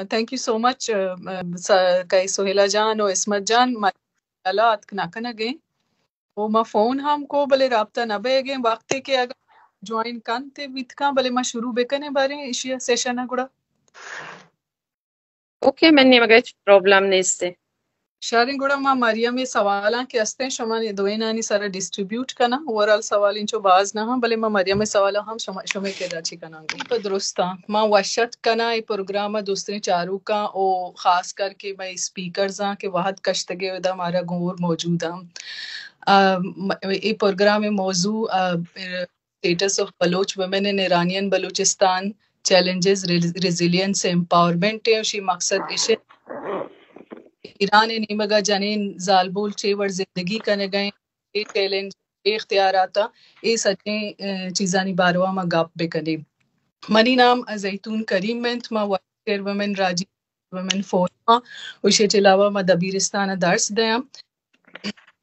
Thank you so مچ۔ کئی سہیلا جان و عصمت جان، ما اتک نہ کنگیں۔ او ما فون ہم کو، بلے رابطہ نہ بیگیں۔ وقتے کہ اگر جوائن کنت بیت کن، بلے ما شروع بکنیں باریں ایشی سیشن گڑا۔ اوکے، من نیمگا ہچ پرابلم نیست۔ شریں، گڑا ما مریم سوالاں کہ استیں شما دوئینانی سرا ڈسٹریبیوٹ کناں۔ اوورال سوال انچو باز نہ ہاں، بلے ما مریم سوالاں ہم شما، شمے کرا چی کناں گو۔ پہ درستاں ما وشت کناں اے پروگرام دوستیں چاروکاں او خاص کر کے مئے اسپیکرزاں کہ وہد کشتگے ادا مارا گور موجود ہاں۔ آ، م-، اے پروگرام موضوع، آ، status of Baloch women in Iranian Balochistan, challenges, resilience, empowerment ہے۔ اشی مقصد اش ایران نیمگا جنین زالبول چے وڑ زندگی کنگئیں، اے چیلنج، اے اختیارات، اے سجیں، اے، چیزانی باروا ما گپ بکنیں۔ منی نام زیتون کریم انت، ما وائس چیئر ویمن راجی ویمن فورم آں۔ و ایشی چہ علاوہ ما دبیرستان ء درس دیاں۔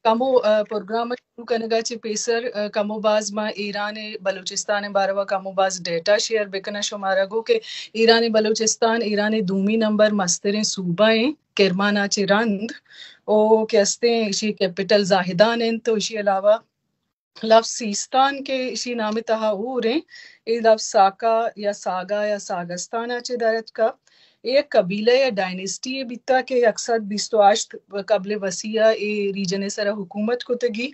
کمو، آ، پروگرام ء شروع کنگ ء چہ پیسر، آ، کمو باز ما ایران ء بلوچستان ء باروا کمو باز ڈیٹا شیئر بکناں شمارا گوں کہ ایران ء بلوچستان ایران ء دومی نمبر مستریں صوبہ ایں کرمان ء چہ رند، او کہ استیں ایشی کیپٹل زاہدان انت، تو ایشی علاوہ لفظ سیستان کہ ایشی نام ء تہا ہور ایں، اے لفظ ساکا یا ساگا یا ساگستان ء چہ در اتکا۔ اے یک قبیلہ یا ڈائنیسٹی ء بیتا کہ یک سد بیست و ہشت قبل وسیع ء اے ریجن ء سرا حکومت کتگی۔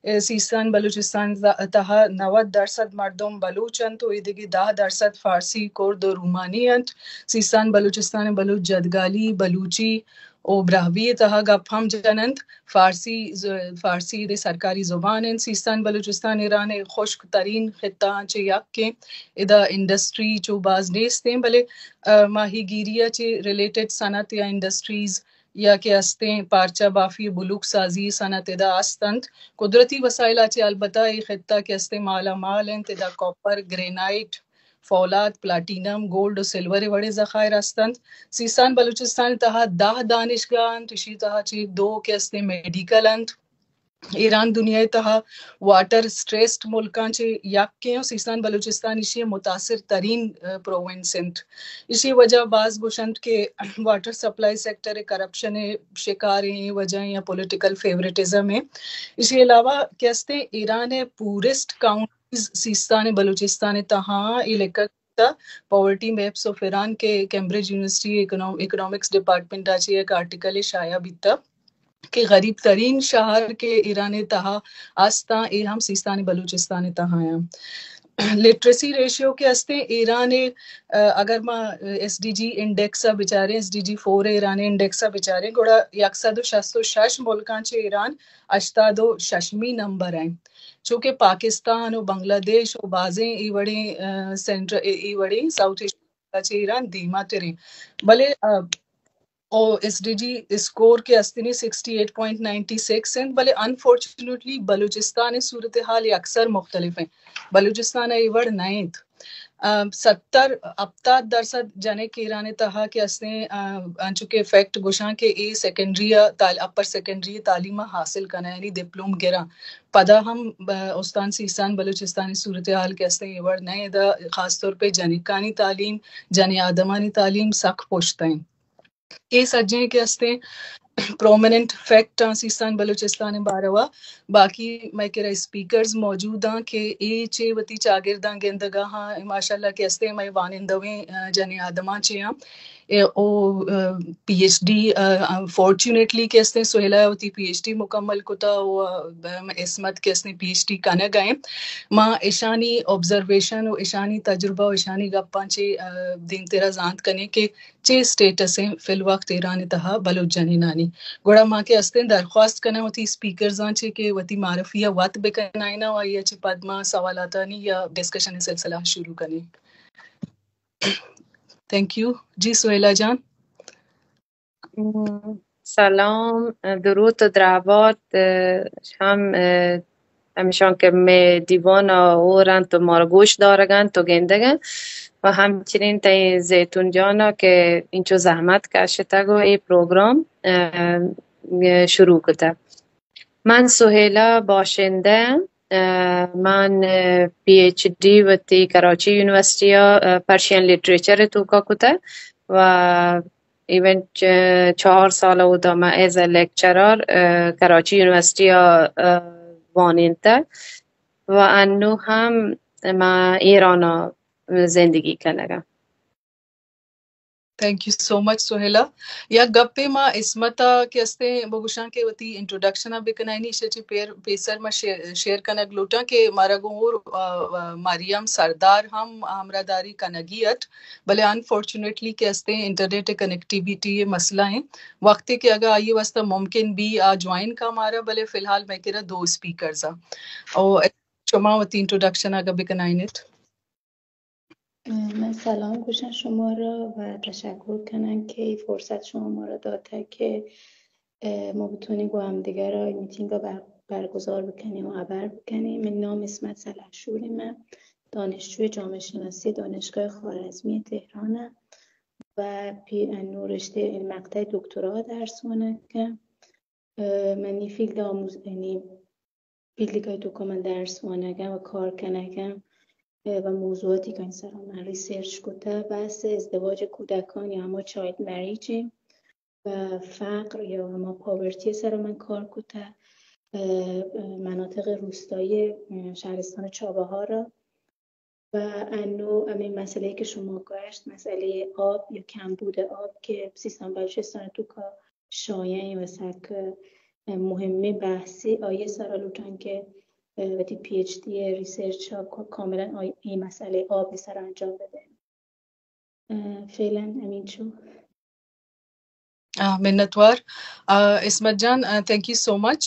اے سیستان بلوچستان ء تہا نود درصد مردم بلوچ انت و ایدگہ دہ درصد فارسی، کرد و رومانی انت۔ سیستان بلوچستان ء بلوچ جدگالی، بلوچی، و براہوئی ء تہا گپ ہم جن انت۔ فارسی ز-، فارسی دے سرکاری زبان انت۔ سیستان بلوچستان ایران ء خشک ترین خطہ آں چہ یک انت۔ ادا انڈسٹری چو باز نیست انت، بلے، آ، ماہی گیری ء چہ ریلیٹڈ صنعت یا انڈسٹریز یا کہ استیں پارچہ بافی بلوک سازی صنعت ادا است انت۔ قدرتی وسائل ء چہ البتہ اے خطہ کہ استیں مالا مال انت، ادا کاپر، گرینائٹ، فولاد، پلاٹینم، گولڈ و سلور ء وڑیں ذخائر است انت۔ سیستان بلوچستان ء تہا دہ دانشگاہ انت، ایشی تہا چہ دو کہ استیں میڈیکل انت۔ ایران دنیا ء تہا واٹر سٹریسڈ ملکاں چہ یک ایں و سیستان بلوچستان ایشی ء متاثر ترین، آ، پروونس انت۔ ایشی وجہ باز گوشنت کہ واٹر سپلائی سیکٹر ء کرپشن ء شکار ایں، اے وجہ ایں یا پولیٹیکل فیورٹزم ایں۔ ایشی علاوہ کہ استیں ایران ء پورسٹ کاؤنٹ سیستان بلوچستان تہا اے لکھتا پاورٹی میپس آف ایران کہ کیمبرج یونیورسٹی اکنام-، اکنامکس ڈپارٹمنٹ ء چہ یک آرٹیکل شائع بیتا کہ غریب ترین شہر کہ ایران تہا استاں، اے ہم سیستان بلوچستان تہا ہیں۔ لٹریسی ریشیو کہ استیں ایران، آ، اگر ما ایس ڈی جی انڈیکس ء بچاریں، S D G four Iran index ء بچاریں، گڑا یک سد و شست و شش ملکاں چہ ایران ہشتاد و ششمی نمبر ہیں۔ چونکہ پاکستان و بنگلہ دیش و بازیں اے وڑیں، آ، سینٹر، اے، اے وڑیں ساؤتھ ایشیا چہ ایران دیما تریں۔ بلے، آ، او ایس ڈی جی اسکور کہ استنی sixty eight point ninety six انت، بلے انفارچونیٹلی بلوچستان صورتحال اکثر مختلف ہیں۔ بلوچستان اے وڑ نہ انت۔ آ، ستر، ہپتاد درصد جنک ایران تہا کہ استیں، آ، انچو کہ فیکٹ گوشاں کہ اے سیکنڈری ء تعل-، اپر سیکنڈری تعلیم ء حاصل کناں، یعنی ڈپلوم گراں۔ پدا ہم ب-، استان سیستان بلوچستان صورتحال کہ استیں اے وڑ نہ ادا خاص طور پہ جنکانی تعلیم، جنی آدمانی تعلیم سک پشت ہیں۔ اے سجیں کہ استیں پرومیننٹ فیکٹ آں سیستان بلوچستان باروا۔ باقی مئے کرا اسپیکرز موجود آں کہ اے چے وتی چاگرداں گندگا ہاں، ماشاءاللہ کہ استیں مئے وانندویں، آ، جنی آدماں چے آں۔ اے او، آ، پی ایچ ڈی، آ، آ، فارچونیٹلی کہ استیں سہیلا وتی پی ایچ ڈی مکمل کتا و، آ، عصمت کہ استیں پی ایچ ڈی کنگ ء۔ ما اشانی آبزرویشن و اشانی تجربہ و اشانی گپاں چے، آ، دیمترا زانت کنیں کہ چے اسٹیٹس ایں فی الوقت ایران تہا بلوچ جنینانی۔ گڑا ما کہ استیں درخواست کناں وتی اسپیکرزاں چے کہ وتی معرفی ء وت بکنائیناں و آئی ء چے پد ما سوالاتانی یا ڈسکشن سلسلہ شروع کنیں۔ Thank you. جی سہیلا جان۔ م، سلام، دروت و درابات، اه، ہم، اه، ہمیشان کہ مئے دیوان ء ہور انت و مارا گوش دارگ انت و گندگ انت و ہمچنین تئی زیتون جان ء کہ اینچو زحمت کشتگ و اے پروگرام، اه، شروع کتگ۔ من سہیلا باشندہ، اه، من، اه، پی ایچ ڈی وتی کراچی یونیورسٹی ء، اه، پرشین لٹریچر ء توکا کتگ۔ و ایون چ-، چهار سال اودا من ایز ا لیکچرر کراچی یونیورسٹی ءَ، اه، وانینتگ و انو هم من ایران ءَ زندگی کنگا۔ تھینک یو سو مچ سہیلا۔ یک گپے ما عصمت ءَ کہ استیں بگوشاں کہ وتی انٹروڈکشن ءَ بکنائینی، ایشی چہ پیر-، پیسر ما شیئر، شیئر کنگ لوٹاں کہ مارا گوں اور، آ، آ، مریم سردار ہم ہمراہداری کنگی ات، بلے انفارچونیٹلی کہ استیں انٹرنیٹ کنیکٹیویٹی ءِ مسئلہ ہیں۔ وقتے کہ اگاں آئی واسطہ ممکن بی آ جوائن کا مارا، بلے فی الحال مئے کرا دو اسپیکرز آ۔ او شما وتی انٹروڈکشن اگاں بکنائینیت۔ من سلام گوشاں شما را و تشکر کناں کہ اے فرصت شما ما را داتگ کہ، اه، ما بتونیں گوں ہمدیگر ءَ میتینگ ءَ بر-، برگزار بکنیں و ہبر بکنیں۔ من نام عصمت سلحشوری، من دانشجوی جامعه شناسی دانشگاه خوارزمی تهرانم و پی-، انو رشته، یعنی مقطع دکترا درس وانگم۔ اه، منی فیلد آموز-، یعنی فیلدگای توکا من درس وانگم و کار کنگم، اه، و موضوعاتی که این سرا من ریسرچ کتا، بحث ازدواج کودکان یا هما چایلد مریج و فقر یا هما پاورتی سرا من کار کتا، اه، اه، مناطق روستایی، اه، شهرستان چابهارا. و انو همین مسئله که شما گوشت، مسئله آب یا کمبود آب که سیستان بلوچستان توکا شایعیں و سک مهمیں بحثے، آئی سرا لوٹاں کہ وتی پی ایچ ڈی ریسرچ کاملا آئی، اے مسئلہ آب سرا انجام بدیں۔ فعلا همین چو۔ آ، منتوار۔ آ، عصمت جان، آ، تھینک یو سو مچ۔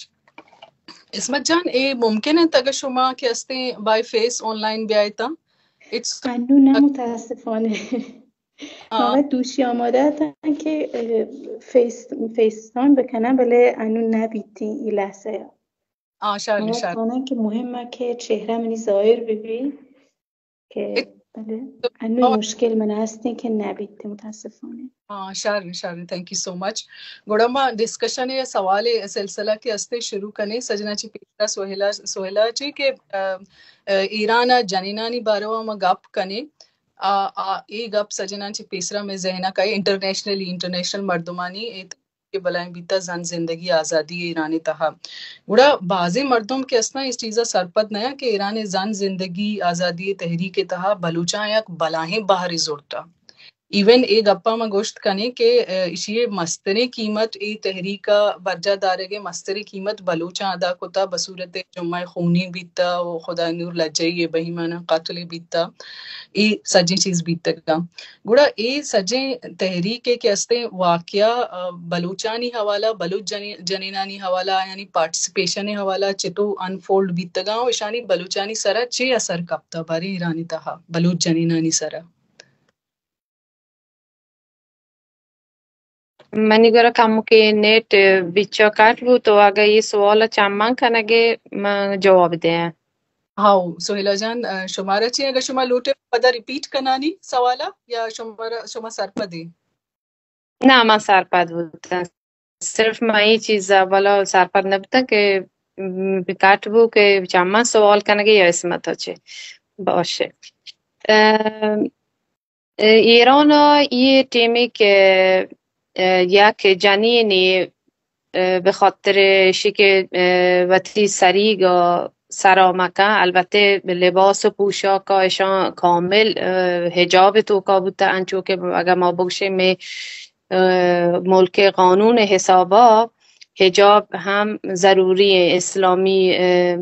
عصمت جان، اے ممکن انت اگر شما کہ استیں بائی فیس آن لائن بیائیت؟ انو نہ، متاسفانہ۔ آ۔ من دوشی آمادہ اتاں کہ، اه، فیس، فیس تان بکناں، بلے انو نہ بیتی ای لحظہ۔ آ، شر، شر۔ کہ مہمہ کہ چہرہ منی ظاہر بہ بی۔ کہ بلے انو مشکل من ہستیں کہ نہ بیت، متاسفانہ۔ ہاں، شر، شر، تھینک یو سو مچ۔ گڑا ما ڈسکشن یا سوال سلسلہ کہ ہستے شروع کنے۔ سجنا چی پیشترا سہیلا، سہیلا چی کہ، اه، اه، ایران ء جنینانی باروا ما گپ کنے۔ آ، آ، اے گپ سجنا چی پیسرا میں ذہن ء کئے انٹرنیشنلی، انٹرنیشنل مردمانی اے کہ بلائیں بیتا زن زندگی آزادی ایران تہا۔ گڑا بازیں مردم کہ استاں اس چیزا سرپد نیاں کہ ایران زن زندگی آزادی تحریک تہا بلوچاں یک بلاہیں بہرے زرتا۔ ایون اے گپا ما گوشت کنیں کہ، اه، اشی مستریں قیمت، اے تحریکا برجا دارگ مستریں قیمت بلوچاں ادا کتا، بصورت جمعہ خونی بیتا و خدا نور لجئی بہیمانہ قتل بیتا۔ اے سجیں چیز بیتگاں۔ گڑا اے سجیں تحریک ء کہ استیں واقعہ، آ، بلوچانی حوالہ، بلوچ جنی-، جنینانی حوالہ، یعنی پارٹیسپیشن ء حوالہ چتو انفولڈ بیتگاں و اشانی بلوچانی سرا چے اثر کپتا باریں ایرانی تہا بلوچ جنینانی سرا؟ منی گورا کمکے نیٹ بچا کٹ بوت، تو اگہ اے سوال چمان کنگے من جواب دیاں۔ ہاؤ، سہیلا جان، اه، شمارا چی اگر شما لوٹے پدا ریپیٹ کنانی سوالا یا شمارا، شما سرپدی؟ نہ، من سرپد بوتاں۔ صرف من اے چیز اولا سرپد نہ بوتاں کہ، م، کٹ بو کہ چمان سوال کنگے یا اسمتا چے باشه۔ اه، ایران ء اے ٹیمی کہ، اه، یک جنینے، اه، بہ خاطر ایشی کہ، اه، وتی سریگ ء سرا مکن، البتہ لباس و پوشاک ء اشاں کامل، اه، حجاب توکا بوتہ، انچو کہ اگہ ما بگشیں مئے، اه، ملک قانون حسابا حجاب ہم ضروری ہے اسلامی، اه،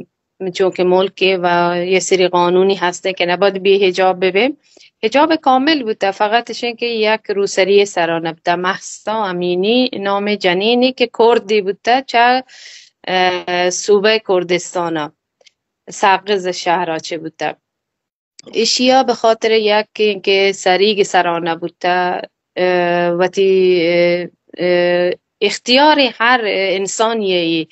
چونکہ ملکے و یه سری قانونی هستن که نباید بی حجاب ببه. حجاب کامل بوته، فقط اشین که یک روسری سرا نبوته. مهسا امینی نام جنینی که کردی بوته، چه، اه، صوبه کردستانا، سقز شهرا چه بوته. ایشیا به خاطر یک که سریگ سرا نبوته، اه، وتی، اه، اه، اختیار هر انسانی،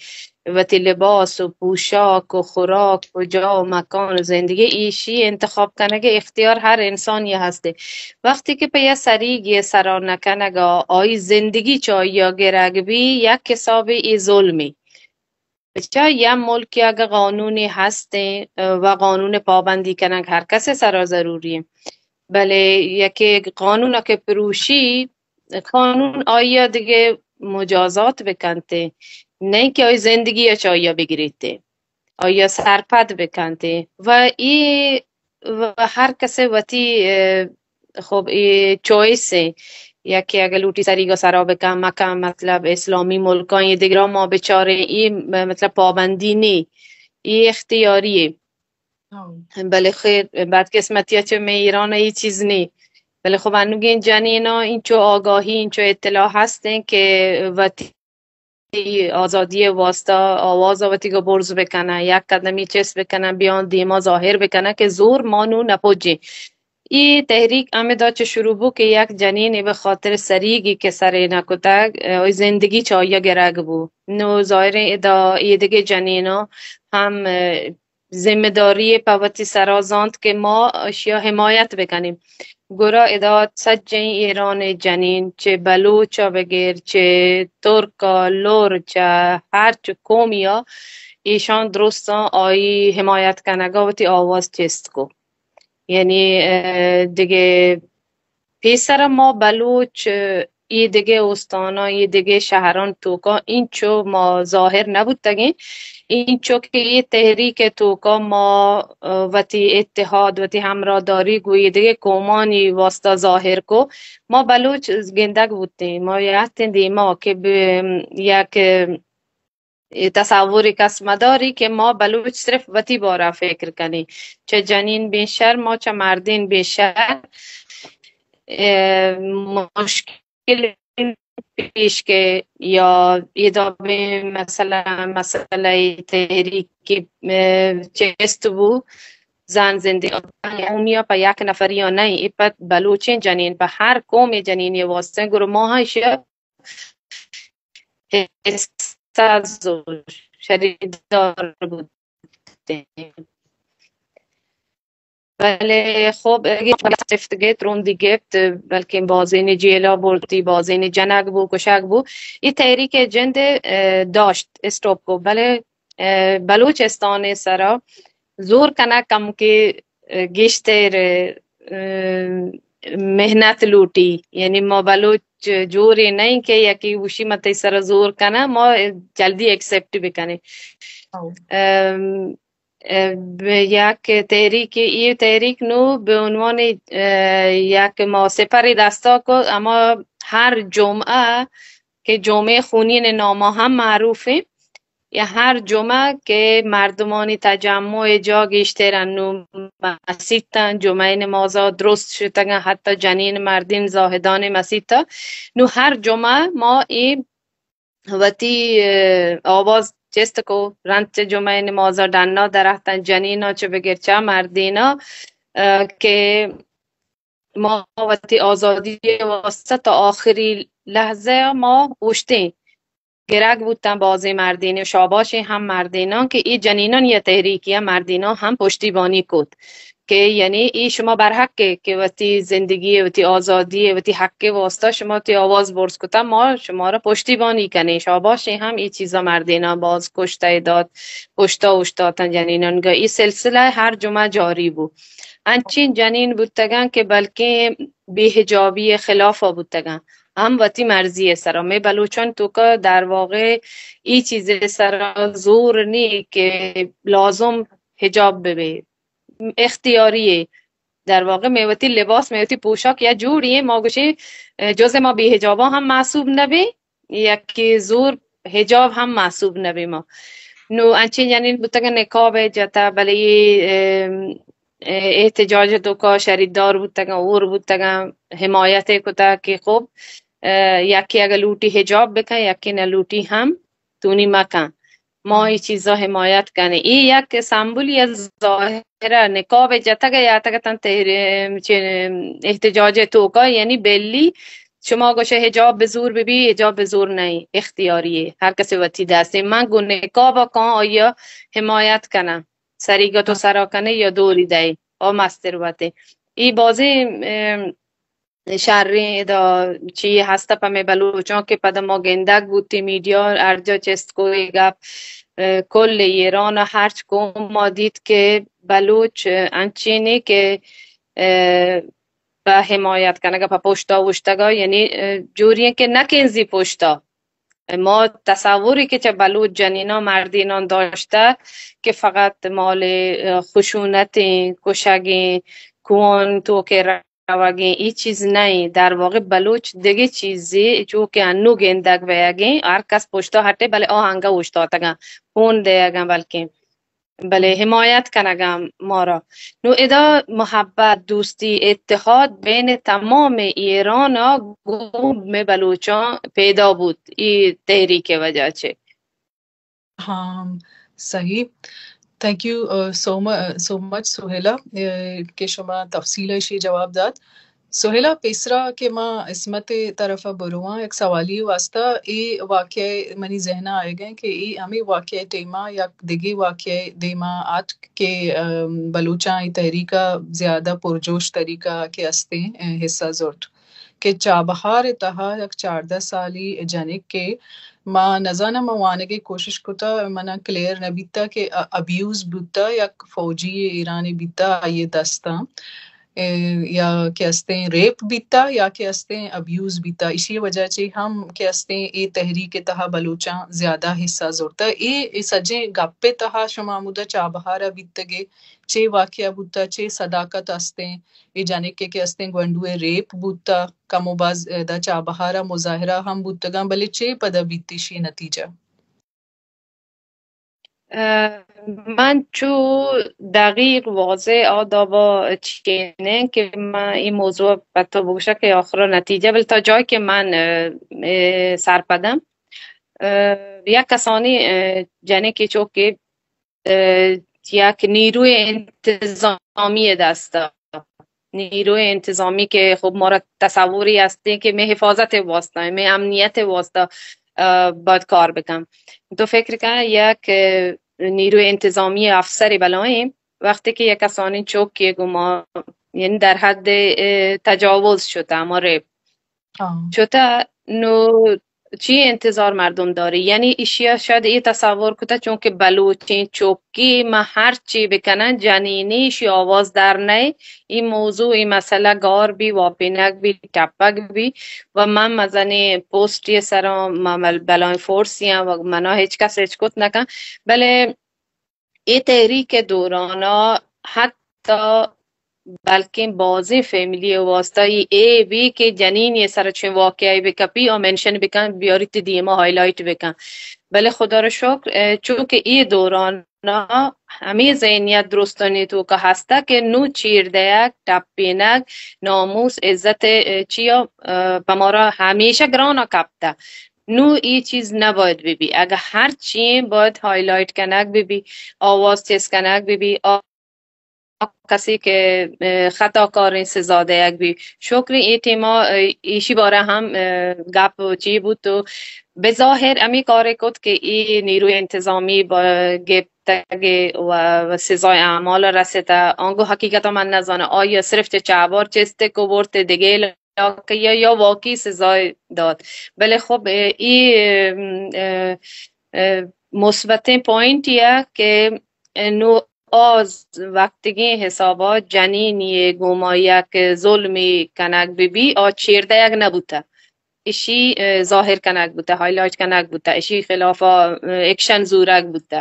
وتی لباس و پوشاک و خوراک و جا و مکان و زندگی ایشی انتخاب کنگ اختیار هر انسانی هسته. وقتی که په یه سریگی سرا نکنگا آئی زندگی چایا گرگ بی، یک حسابی ای ظلمی. بچا یا ملک یا اگه قانونی هستیں، اه، و قانون پابندی کنگ هر کس سرا ضروری ہے. بلے یکے قانون ءَ کہ پروشی، قانون آئی ءَ دگہ مجازات بکنت، نہ کہ آئی زندگی ءَ چہ آئی ءَ بگریت، آئی ءَ سرپد بکنت۔ و ای و ہر کس وتی، اه، خب، ای چوائس ایں۔ یکے اگہ لوٹی سریگا سرا بکن، مکن، مطلب، اسلامی ملکاں، یہ دگرا ما بچاریں، ای م-، مطلب، پابندی نی، ای اختیاری ایں۔ بلے خیر، بدقسمتی ءَ چہ مئے ایران ءَ ای چیز نی۔ بلے خب، انوگیں جنیناں اینچو آگاہی، اینچو اطلاع ہستیں کہ وتی آزادی ءِ واسطہ آواز ءَ وتی گوں برز بکناں، یک قدمی چست بکناں، بیاں دیما ظاہر بکناں کہ زور ما نوں نہ پجیں۔ ای تحریک ہمدا چہ شروع بو کہ یک جنینے بہ خاطر سریگی کہ سرے نہ کتگ، اه، زندگی چہ آئی ءَ گرگ بو۔ نو ظاہریں ادا ای دگہ جنیناں ہم، اه، ذمہ داری پہ وتی سرا زانت کہ ما اشیا حمایت بکنیں۔ گڑا ادا سجہیں ایران ءِ جنین، چہ بلوچ ءَ بگر، چہ ترک ءَ، لر، چہ ہرچ قومی ءَ، ایشاں درستاں آئی حمایت کنگ ءَ وتی آواز چست کو۔ یعنی، اه، دگہ پیسر ءَ ما بلوچ، اه، اے دگہ استاناں، اے دگہ شہران توکا اینچو ما ظاہر نہ بوتگیں، اینچو کہ اے تحریک ءِ توکا ما، اه، وتی اتحاد، وتی ہمراہداری گوں اے دگہ قومانی واسطہ ظاہر کو۔ ما بلوچ گندگ بوتیں، ما یاتیں دیما کہ ب-، یک اے تصور کس مداری کہ ما بلوچ صرف وتی بارا فکر کنیں، چہ جنین بے شر، ما چہ مردین بے شر۔ اے مشکل پیش کہ یا ادا بہ مثلاً مسئلہ تحریک، اے، چست بو، زن زندگی قومی ءَ پہ یک نفری ءَ نہ، اے پہ بلوچیں جنین، پہ ہر قوم جنین ءِ واسطہ۔ گڑا ما ہم ایشی حصہ زور شریدار بوتیں۔ بلے خب، اگہ چفت گپت، روندی گپت، بلکیں بازین جیلا برتی، بازین جنگ بو، کشگ بو، ای تحریک جند، اه، داشت، اسٹاپ کو۔ بلے، اه، بلوچستان سرا زور کنگ کم کہ، اه، گیشتر، اه، محنت لوٹی۔ یعنی ما بلوچ جورے نئیں کہ یکی گوشی من تئی سرا زور کناں، ما جلدی ایکسپٹ بکنیں۔ ام، اه، یک تحریک، اے تحریک نو بہ عنوان، اه، یک ما سپر دستا کو، اما ہر جمعہ کہ جمعہ خونین ناما ہم معروف ایں، یا ہر جمعہ کہ مردمانی تجمع جا گیشتر انو مسیتاں، جمعہ نمازا درست شتگاں، حتی جنین مردین زاہدان مسیتا۔ نو ہر جمعہ ما اے وتی، اه، آواز چست کو، رند چہ جمعہ نمازا ڈنا دراتاں، جنینا چہ بگر چہ مردینا، اه، کہ ما وتی آزادی واسطہ تا آخری لحظہ ما اوشتیں۔ گرگ بوتاں بازیں مردین، شاباشیں ہم مردیناں کہ اے جنینانی تحریکی ءَ مردیناں ہم پشتیبانی کت کہ یعنی اے شما برحق ءِ کہ وتی زندگی ءِ، وتی آزادی ءِ، وتی حق ءِ واسطہ شما وتی آواز برز کتا، ما شما را پشتیبانی کنیں۔ شاباشیں ہم اے چیزا مردیناں باز کشتہ دات، پشتا اوشتاتاں جنینان گا۔ اے سلسلہ ہر جمعہ جاری بو۔ انچیں جنین بوتگاں کہ بلکیں بے حجابی ءِ خلاف ءَ بوتگاں، ہم وتی مرضی ءِ سرا۔ مئے بلوچان توکا در واقع ای چیز ءِ سرا زور نی کہ لازم حجاب ببے، اختیاری ءِ۔ در واقع مئے وتی لباس، مئے وتی پوشاک یا جوڑی ایں، ما گوشیں، اه، جز ما بے حجاباں ہم محسوب نبیں، یکے زور حجاب ہم محسوب نبیں ما۔ نو انچیں جنین بوتگاں نقاب ءَ جتا، بلے اے، ام، احتجاج ءِ توکا شریدار بوتگاں، ہور بوتگاں، حمایت ءَ کتا کہ خب، اه، یکے اگہ لوٹی حجاب بکن، یکے نہ لوٹی ہم تونی مکن۔ ما اے چیزا حمایت کنیں۔ اے یک سمبولی از ظاہرہ نقاب ءَ جتگ ءَ یاتگ اتاں تحر-، چہ احتجاج ءِ توکا، یعنی بلی شما گوشے حجاب بہ زور ببی، حجاب بہ زور نئیں، اختیاری ءِ، ہر کسی وتی دست ءَ۔ من گوں نقاب ءَ کاں آئی ءَ حمایت کناں۔ سریگا تو سرا کنے یا دوری دئے، او مستر وتے۔ ای بازیں، ام، شریں ادا چی ہست پہ مئے بلوچاں کہ پدا ما گندگ بوتیں میڈیا ہر جا چست کو اے گپ، اه، کل ایران ءَ ہرچ قوم ما دیت کہ بلوچ، اه، انچینے کہ، اه، پہ حمایت کنگ ءَ پہ پشتا اوشتگ ءَ، یعنی، اه، جوری ایں کہ نہ کنزی پشتا. ما تصوری کہ چہ بلوچ جنیناں مردیناں داشتگ کہ فقط مال، اه، خشونتیں، کشگیں، کوان توکے روگیں، ای چیز نہ ایں. در واقع بلوچ دگہ چیزے چو کہ انو گندگ بیگیں، ہر کس پشتا ہٹے، بلے آ انگہ اوشتاتگاں، خون دیگاں بلکیں. بلے حمایت کنگاں مارا. نو ادا محبت، دوستی، اتحاد بین تمام ایران ءَ گوں مئے بلوچاں پیدا بوت، ای تحریک ءِ وجہ چہ. ہاں، صحیح. تھینک یو سو مچ سہیلا کہ شما تفصیل ءَ ایشی جواب دات. سہیلا، پیسرا کہ ما عصمت ءِ طرف ءَ برواں، یک سوالی واسطہ، اے واقعہ منی ذہن ءَ آئیگ ءَ کہ اے ہمے واقعہ ٹیما یک دگہ واقعہ دیما آتک کہ، ام، بلوچاں اے تحریک ءَ زیادہ پرجوش طریقہ کہ استیں، ا، حصہ زرت کہ چابہار ءِ تہا یک چاردہ سالی جنک کہ ما نزاناں، ما وانگ ءِ کوشش کتا، منا کلیئر نہ بیتا کہ ا-، ابیوز بوتا، یک فوجی ایرانی بیتا، آئی ءِ دستاں، ا، یا کہ استیں ریپ بیتا یا کہ استیں ابیوز بیتا. ایشی وجہ چہ ہم کہ استیں اے تحریک ءِ تہا بلوچاں زیادہ حصہ زرتا. اے، اے سجیں گپ ءِ تہا شما ہمودا چابہار ءَ بیتگے، چے واقعہ بوتا، چے صداقت استیں، اے جنکے کہ استیں گونڈو ءِ ریپ بوتا، کم و باز ادا چابہار ءَ مظاہرہ ہم بوتگاں، بلے چے پدا بیت ایشی نتیجہ؟ اه، من چو دقیق واضح آ دابا چینیں کہ من این موضوع پہ تو بگوشاں کہ آخر نتیجہ، بلے تا جای کہ من، اه، اه، سرپدم، اه، یک کسانی، اه، جنکے چو کہ، اه، یک نیروی انتظامی دستا، نیروی انتظامی کہ خب مارا تصوری ہستیں کہ میں حفاظت واسطہ، میں امنیت واسطہ، اه، باید کار بکن. تو فکر کن یک، اه، نیروی انتظامی افسر بلائیں وقتی کہ یک کسانی چوکی گما، یعنی در حد، اه، تجاوز شتا، ہما ریپ ہاں. شتا، نو چی انتظار مردم داری؟ یعنی ایشیا شاید اے تصور کتا چونکہ بلوچیں چوکی ما ہر چی بکنن جنینی ایشی آواز در نئے، ای موضوع، ای مسئلہ گار بی، واپینگ بی، ٹپگ بی و من مزنیں پوسٹی سرا ما مل-، بلائیں فورسی ہاں و منا ہچ کس ہچ کت نکن. بلے اے تحریک ءِ دوران ءَ حتی بلکیں بازیں فیملی ءِ واسطہ ای اے بی کہ جنین ءِ سر چیں واقعہ بہ کپی ءُ مینشن بکن، بیاریت دیما ہائی لائٹ بکن. بلے خدا را شکر، اه، چونکہ اے دوران ءَ ہمے ذہنیت درستانی توکا ہستا کہ نو چیر دیگ، ٹپینگ، ناموس، عزت، اه، چیا، اه، پہ مارا ہمیشہ گرانا کپتا. نو ای چیز نباید ببی. اگہ ہر چی باید ہائی لائٹ کنگ ببی، آواز چست کنگ ببی، آ کسی کہ، اه، خطا کاریں سزا دیگ بی. شکر اے ٹیما، اه، ایشی بارہ ہم، اه، گپ چی بوت و بظاہر ہمی کارے کت کہ ای نیروی انتظامی با گپتگ و، و سزای اعمال رسیتہ. آنگو حقیقتا من نزاناں آیا صرف چہ چابار چست کو برت دگہ علاقہ یا، یا واقعی سزای دات. بلے خب، اه، ای، اه، اه، اه، مثبتیں پوائنٹ یہ کہ نو آ وقتگیں حسابا جنینی گوما یک ظلمی کنگ بہ بی، آ چیر دیگ نہ بوتہ. اشی، اه، ظاہر کنگ بوتہ، ہائی لائٹ کنگ بوتہ، اشی خلاف، اه، ایکشن زورگ بوتہ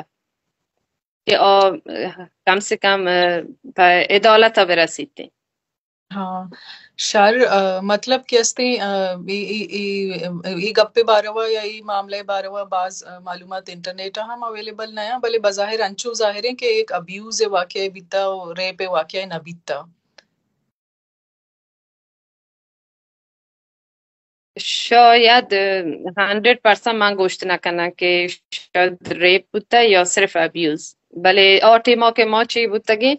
کہ آ، اه، کم سے کم، اه، پہ عدالت برسیت. ہاں، شر، اه، مطلب کہ استیں، اه، ای، ای، ای، ای گپ باروا یا ای معاملہ باروا باز، اه، معلومات انٹرنیٹ ہم اویلیبل نہ ہیں، بلے بظاہر انچو ظاہریں کہ ایک ابیوز واقعہ بیتا و ریپ واقعہ نہ بیتا. شاید، اه، ہنڈریڈ پرسنٹ من گوشت نہ کناں کہ شاید ریپ بوتا یا صرف ابیوز، بلے آ ٹیما کہ ما چی بوتگیں،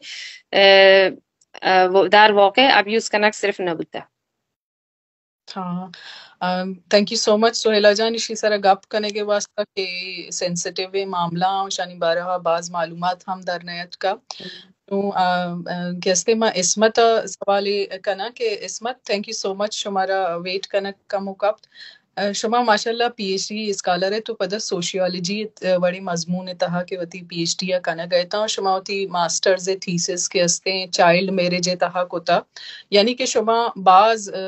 اه، اه، در واقع ابیوز کنگ صرف نہ بوتا. ہاں، ام، تھینک یو سو مچ سہیلا جان، اشی سرا گپ کنگ ءِ واسطہ کہ سینسیٹیو معاملہ آں، اشانی بارہ ءَ باز معلومات ہم در نیتکا. نوں، ام، ام، کہ استے ما عصمت ءَ سوالے کناں کہ عصمت، تھینک یو سو مچ، شمارا ویٹ کنگ کمو کپت. شما ماشاءاللہ پی ایچ ڈی اسکالر ات و پدا سوشیالوجی وڑیں مضمون ءِ تہا کہ وتی پی ایچ ڈی ءَ کنگ ءَ اتاں، شما وتی ماسٹرز ءِ تھیسس کہ استیں چائلڈ میرج ءِ تہا کتا، یعنی کہ شما باز، ءَ،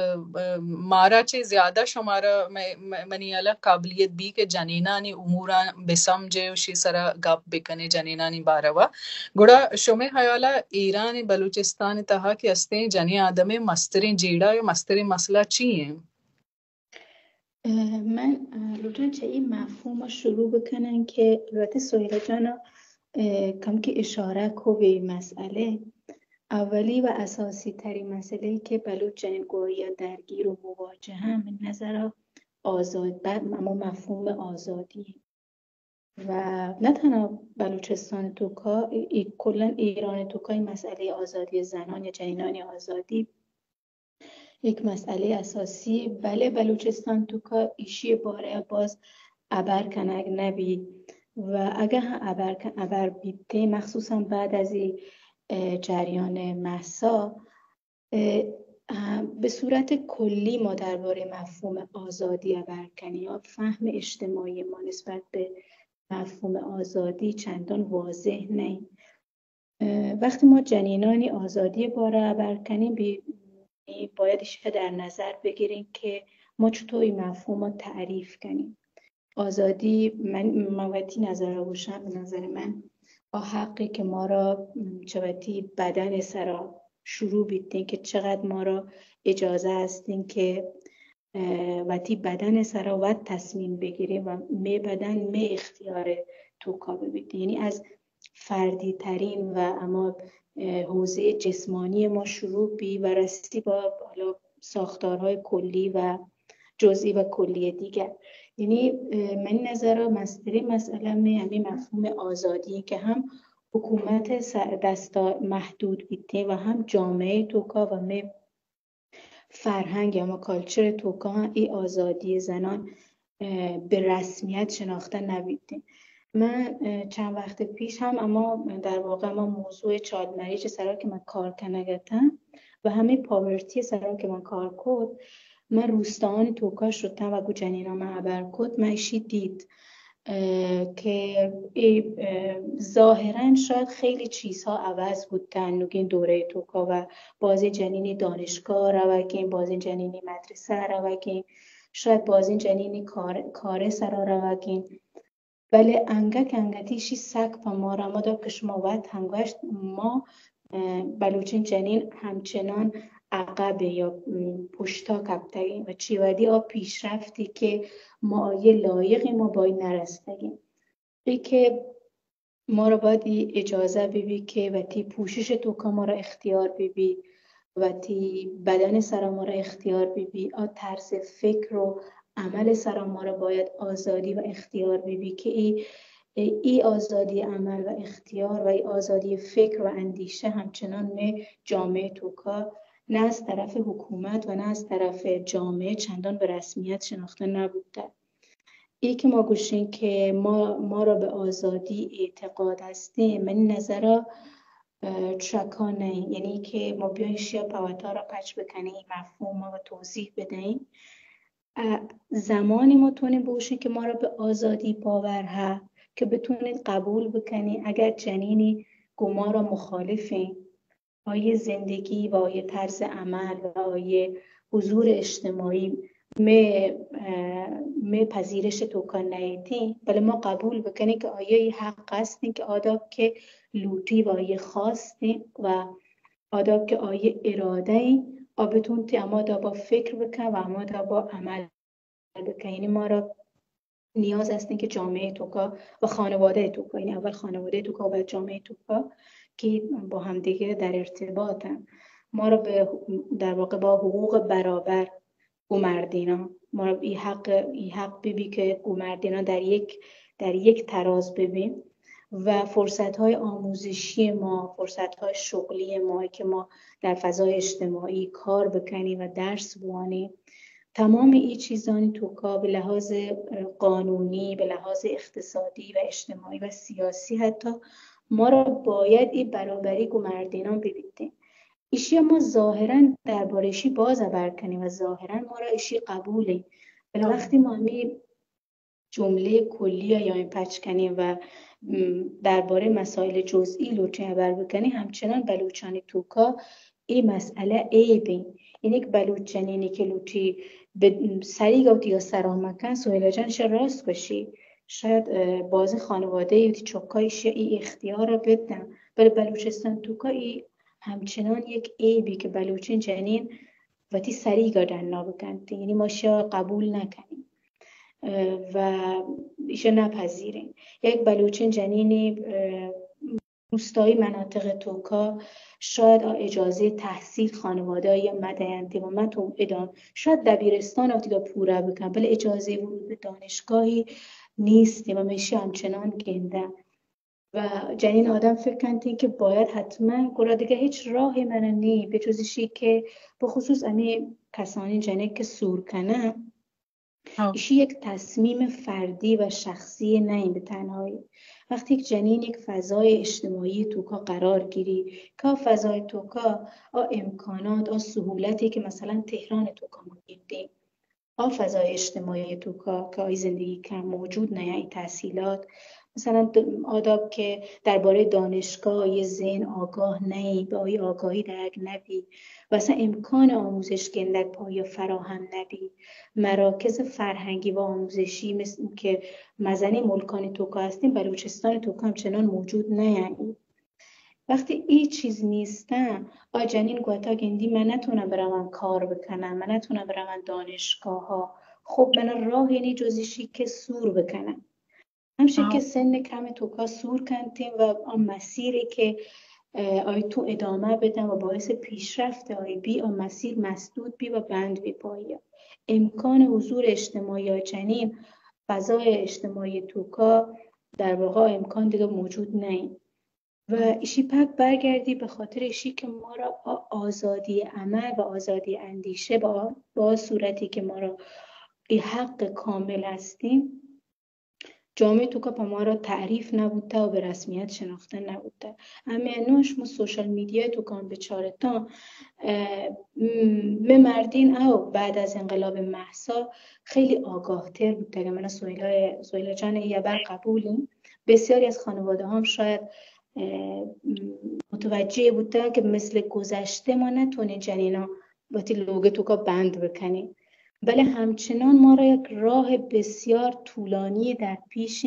ءَ، مارا چہ زیادہ شمارا مئے، مئے، منی ہیالا قابلیت بی کہ جنینانی اموراں بسمجے و شی سرا گپ بکنے جنینانی باروا۔ گڑا شمئے ہیالا ایران بلوچستان تہا کہ استیں جنین آدمے مستریں جیڑہ یا مستریں مسئلہ چی ہیں؟ ءَ، من، ءَ، لوٹاں چہ اے مفہوم ءَ شروع بکناں کہ البتہ سہیلہ جان ءَ، ءَ، کمکے اشارہ کو بے مسئلہ۔ اولی و اساسی ترین مسئلہ کہ بلوچ جنین گوں آئی ءَ درگیر و مواجہ ہیں، من نظر ءَ آزاد، بعد ہمو مفہوم آزادی و نہ تنہا بلوچستان توکا، ای، ای کلاً ایران توکا ای مسئلہ آزادی زنان یا جنینانی آزادی یک مسئلہ اساسی، بلے بلوچستان توکا ایشی بارہ باز ہبر کنگ نبی و اگہ ہم ہبر ک-، ہبر بیتیں، مخصوصاً بعد از ای، اه، جریان مہسا، اه، اه، به صورت کلی ما دربارهٔ مفهوم آزادی ہبر کنیں یا فهم اجتماعی ما نسبت به مفهوم آزادی چندان واضح نئیں. اه، وقتی ما جنینانی آزادی باره ہبر کنیں، بی-، باید ایشی در نظر بگیریں که ما چطور این مفهوم رو تعریف کنیں. آزادی، من، من وتی نظر رو گوشم، به نظر من آ حقی که ما را چه وتی بدن سرا شروع بیتیں که چقدر ما را اجازه هستیں که، اه، وتی بدن سرا وت تصمیم بگیریں و می بدن می اختیار توکا ببیت. یعنی از فردی ترین و اما، اه، حوزهٔ جسمانی ما شروع بی و رسی با حالا ساختارهای کلی و جزئی و کلی دیگر. یعنی، اه، من نظر مسترین مسئله می همین مفهوم آزادی که هم حکومت س-، دستا محدود بیتیں و هم جامعه توکا و می فرهنگ یا ما کالچر توکا هم ای آزادی زنان، اه، به رسمیت شناخته نبیتیں. من، اه، چند وقت پیش هم اما در واقع اما موضوع چایلد مریج سرا که من کار کنگتم و همین پاورتی سرا که من کار کت، من روستاانی توکا شتم و گو جنینا من هبر کت، من اشی دید، اه، که ای، اه، ظاهراً شاید خیلی چیزها عوض بوتن نوگین دوره توکا و بازین جنینی دانشگاه روگین، بازین جنینی مدرسه روگین، شاید بازین جنینی کار، کار سرا روگین. بلے انگت انگتی شی سک پہ ما را، ہمدا کہ شما وت ہم گوشت، ما، اه، بلوچیں جنین ہمچنان عقب یا، م، پشتا کپتگیں و چی وھدی آ پیشرفتی کہ ما آئی لایقیں ما بائی نرستگیں. ای کہ ما را باید ای اجازہ ببی کہ وتی پوشش توکا ما را اختیار ببی، وتی بدن سرا ما را اختیار ببی، آ طرز فکر و عمل سرا ما را باید آزادی و اختیار ببی کہ ای، ای آزادی عمل و اختیار و ای آزادی فکر و اندیشه همچنان می جامعه توکا نه از طرف حکومت و نه از طرف جامعه چندان به رسمیت شناخته نبوده. ای که ما گوشیں که ما، ما را به آزادی اعتقاد هستیں، من نظرا، اه، چکا نئیں. یعنی که ما بیاین شیا پہ وتا را پچ بکنیں، این مفهوم ما توضیح بدئیں. اه، زمانی ما تونیں بگوشیں که ما را به آزادی باور ها که بتونیں قبول بکنیں اگر جنینی گو ما را مخالفیں، آئی زندگی و آئی طرز عمل و آئی حضور اجتماعی می، اه، می پذیرش توکا نئیتیں، بلے ما قبول بکنیں که آئی حق هستیں که آداب که لوٹی و آئی خواستیں و آداب که آئی اراده ایں، آ بتونتی اما دابا فکر بکن و اما دابا عمل بکن. یعنی ما را نیاز هستیں که جامعه توکا و خانواده توکا، یعنی اول خانواده توکا و بعد جامعه توکا که با همدیگه در ارتباطن. ما را به، در واقع با حقوق برابر گو مردینان، ما را ای حق، ای حق ببی که گو مردینان در یک، در یک تراز ببین و فرصت‌های آموزشی ما، فرصت‌های شغلی ما که ما در فضای اجتماعی کار بکنیم و درس بوانیم، تمام ای چیزانی توکا به لحاظ قانونی، به لحاظ اقتصادی و اجتماعی و سیاسی حتی ما را باید ای برابری گو مردینان ببیتیں. ایشی ما ظاهراً درباره ایشی باز هبر کنیں و ظاهراً ما را ایشی قبولیں. بلے وقتی ما ہمے جملہ کلی ءَ یعنی پچ کنیں و دربارہ مسائل جزئی لوٹیں ہبر بکنیں، ہمچنان بلوچانی توکا اے مسئلہ عیب ایں. یعنی کہ بلوچ جنینے کہ لوٹی سریگا وتی سرا مکن، سہیلا جان شہ راست گوشی، شاید بازیں خانوادہ وتی چکا ایشی اختیار بدن، بلے بلوچستان توکا اے ہمچنان یک عیبی کہ بلوچیں جنین وتی سریگا ڈنا بکنت، یعنی ما شہ قبول نکنیں و ایشا نپذیریں. یک بلوچیں جنینے روستائی مناطق توکا شاید آ اجازہ تحصیل خانوادہ یا مدینتی و من تو ادام شاید دبیرستان آتیگا پورا بکن، بلے اجازہ ورود به دانشگاهی نیست و میشه همچنان گنده. و جنین آدم فکر کنت که باید حتما گڑا دیگه هچ راهی من نی، به جز ایشی که بخصوص امی کسانی جنک که سور کنن، ایشی یک تصمیم فردی و شخصی نه به تنهایی. وقتی یک جنین یک فضای اجتماعی توکا قرار گیری، که فضای توکا آ امکانات، آ سهولتی که مثلا تهران توکا ما گیردیم، آ فضای اجتماعی توکا که آئی زندگی کم موجود نه، ای تحصیلات، مثلا آداب که دربارهٔ دانشگاه یه ذهن آگاه نه، به آئی آگاهی درک نبی و اصلا امکان آموزش گندگ پایا فراهم نبی. مراکز فرهنگی و آموزشی مثل که مزنی ملکانی توکا هستیم، بلوچستان توکا همچنان موجود نه. وقتی ای چیز نیستن، آ جنین گوتا گندی من نتونم برم کار بکنم، من نتونم برم دانشگاه ها. خب من راهی نی جزیشی که سور بکنم. همشه که سن کم توکا سور کنتیم و آ مسیری که آی تو ادامه بدن و باعث پیشرفت آی بی، آ مسیر مسدود بی و بند بی پایی. امکان حضور اجتماعی یا جنین فضای اجتماعی توکا در واقع امکان دیگه موجود نه. و ایشی پاک برگردی به خاطر ایشی که ما را آ-، آزادی عمل و آزادی اندیشه با، با صورتی که ما را ای حق کامل هستیم، جامعه توکا پا ما را تعریف نبوده و به رسمیت شناخته نبوده. امی انوش مو سوشل میدیا توکا هم بچارتان، اه، م-، مه مردین او بعد از انقلاب مهسا خیلی آگاه تر بوده. اگه من سویلا، سویلا جان یه بر قبولیم، بسیاری از خانواده هم شاید، اه، م-، متوجه بوده که مثل گذشته ما نتونیم جنینا وتی لوگ توکا بند بکنیم. بلے همچنان ما را یک راه بسیار طولانی در پیش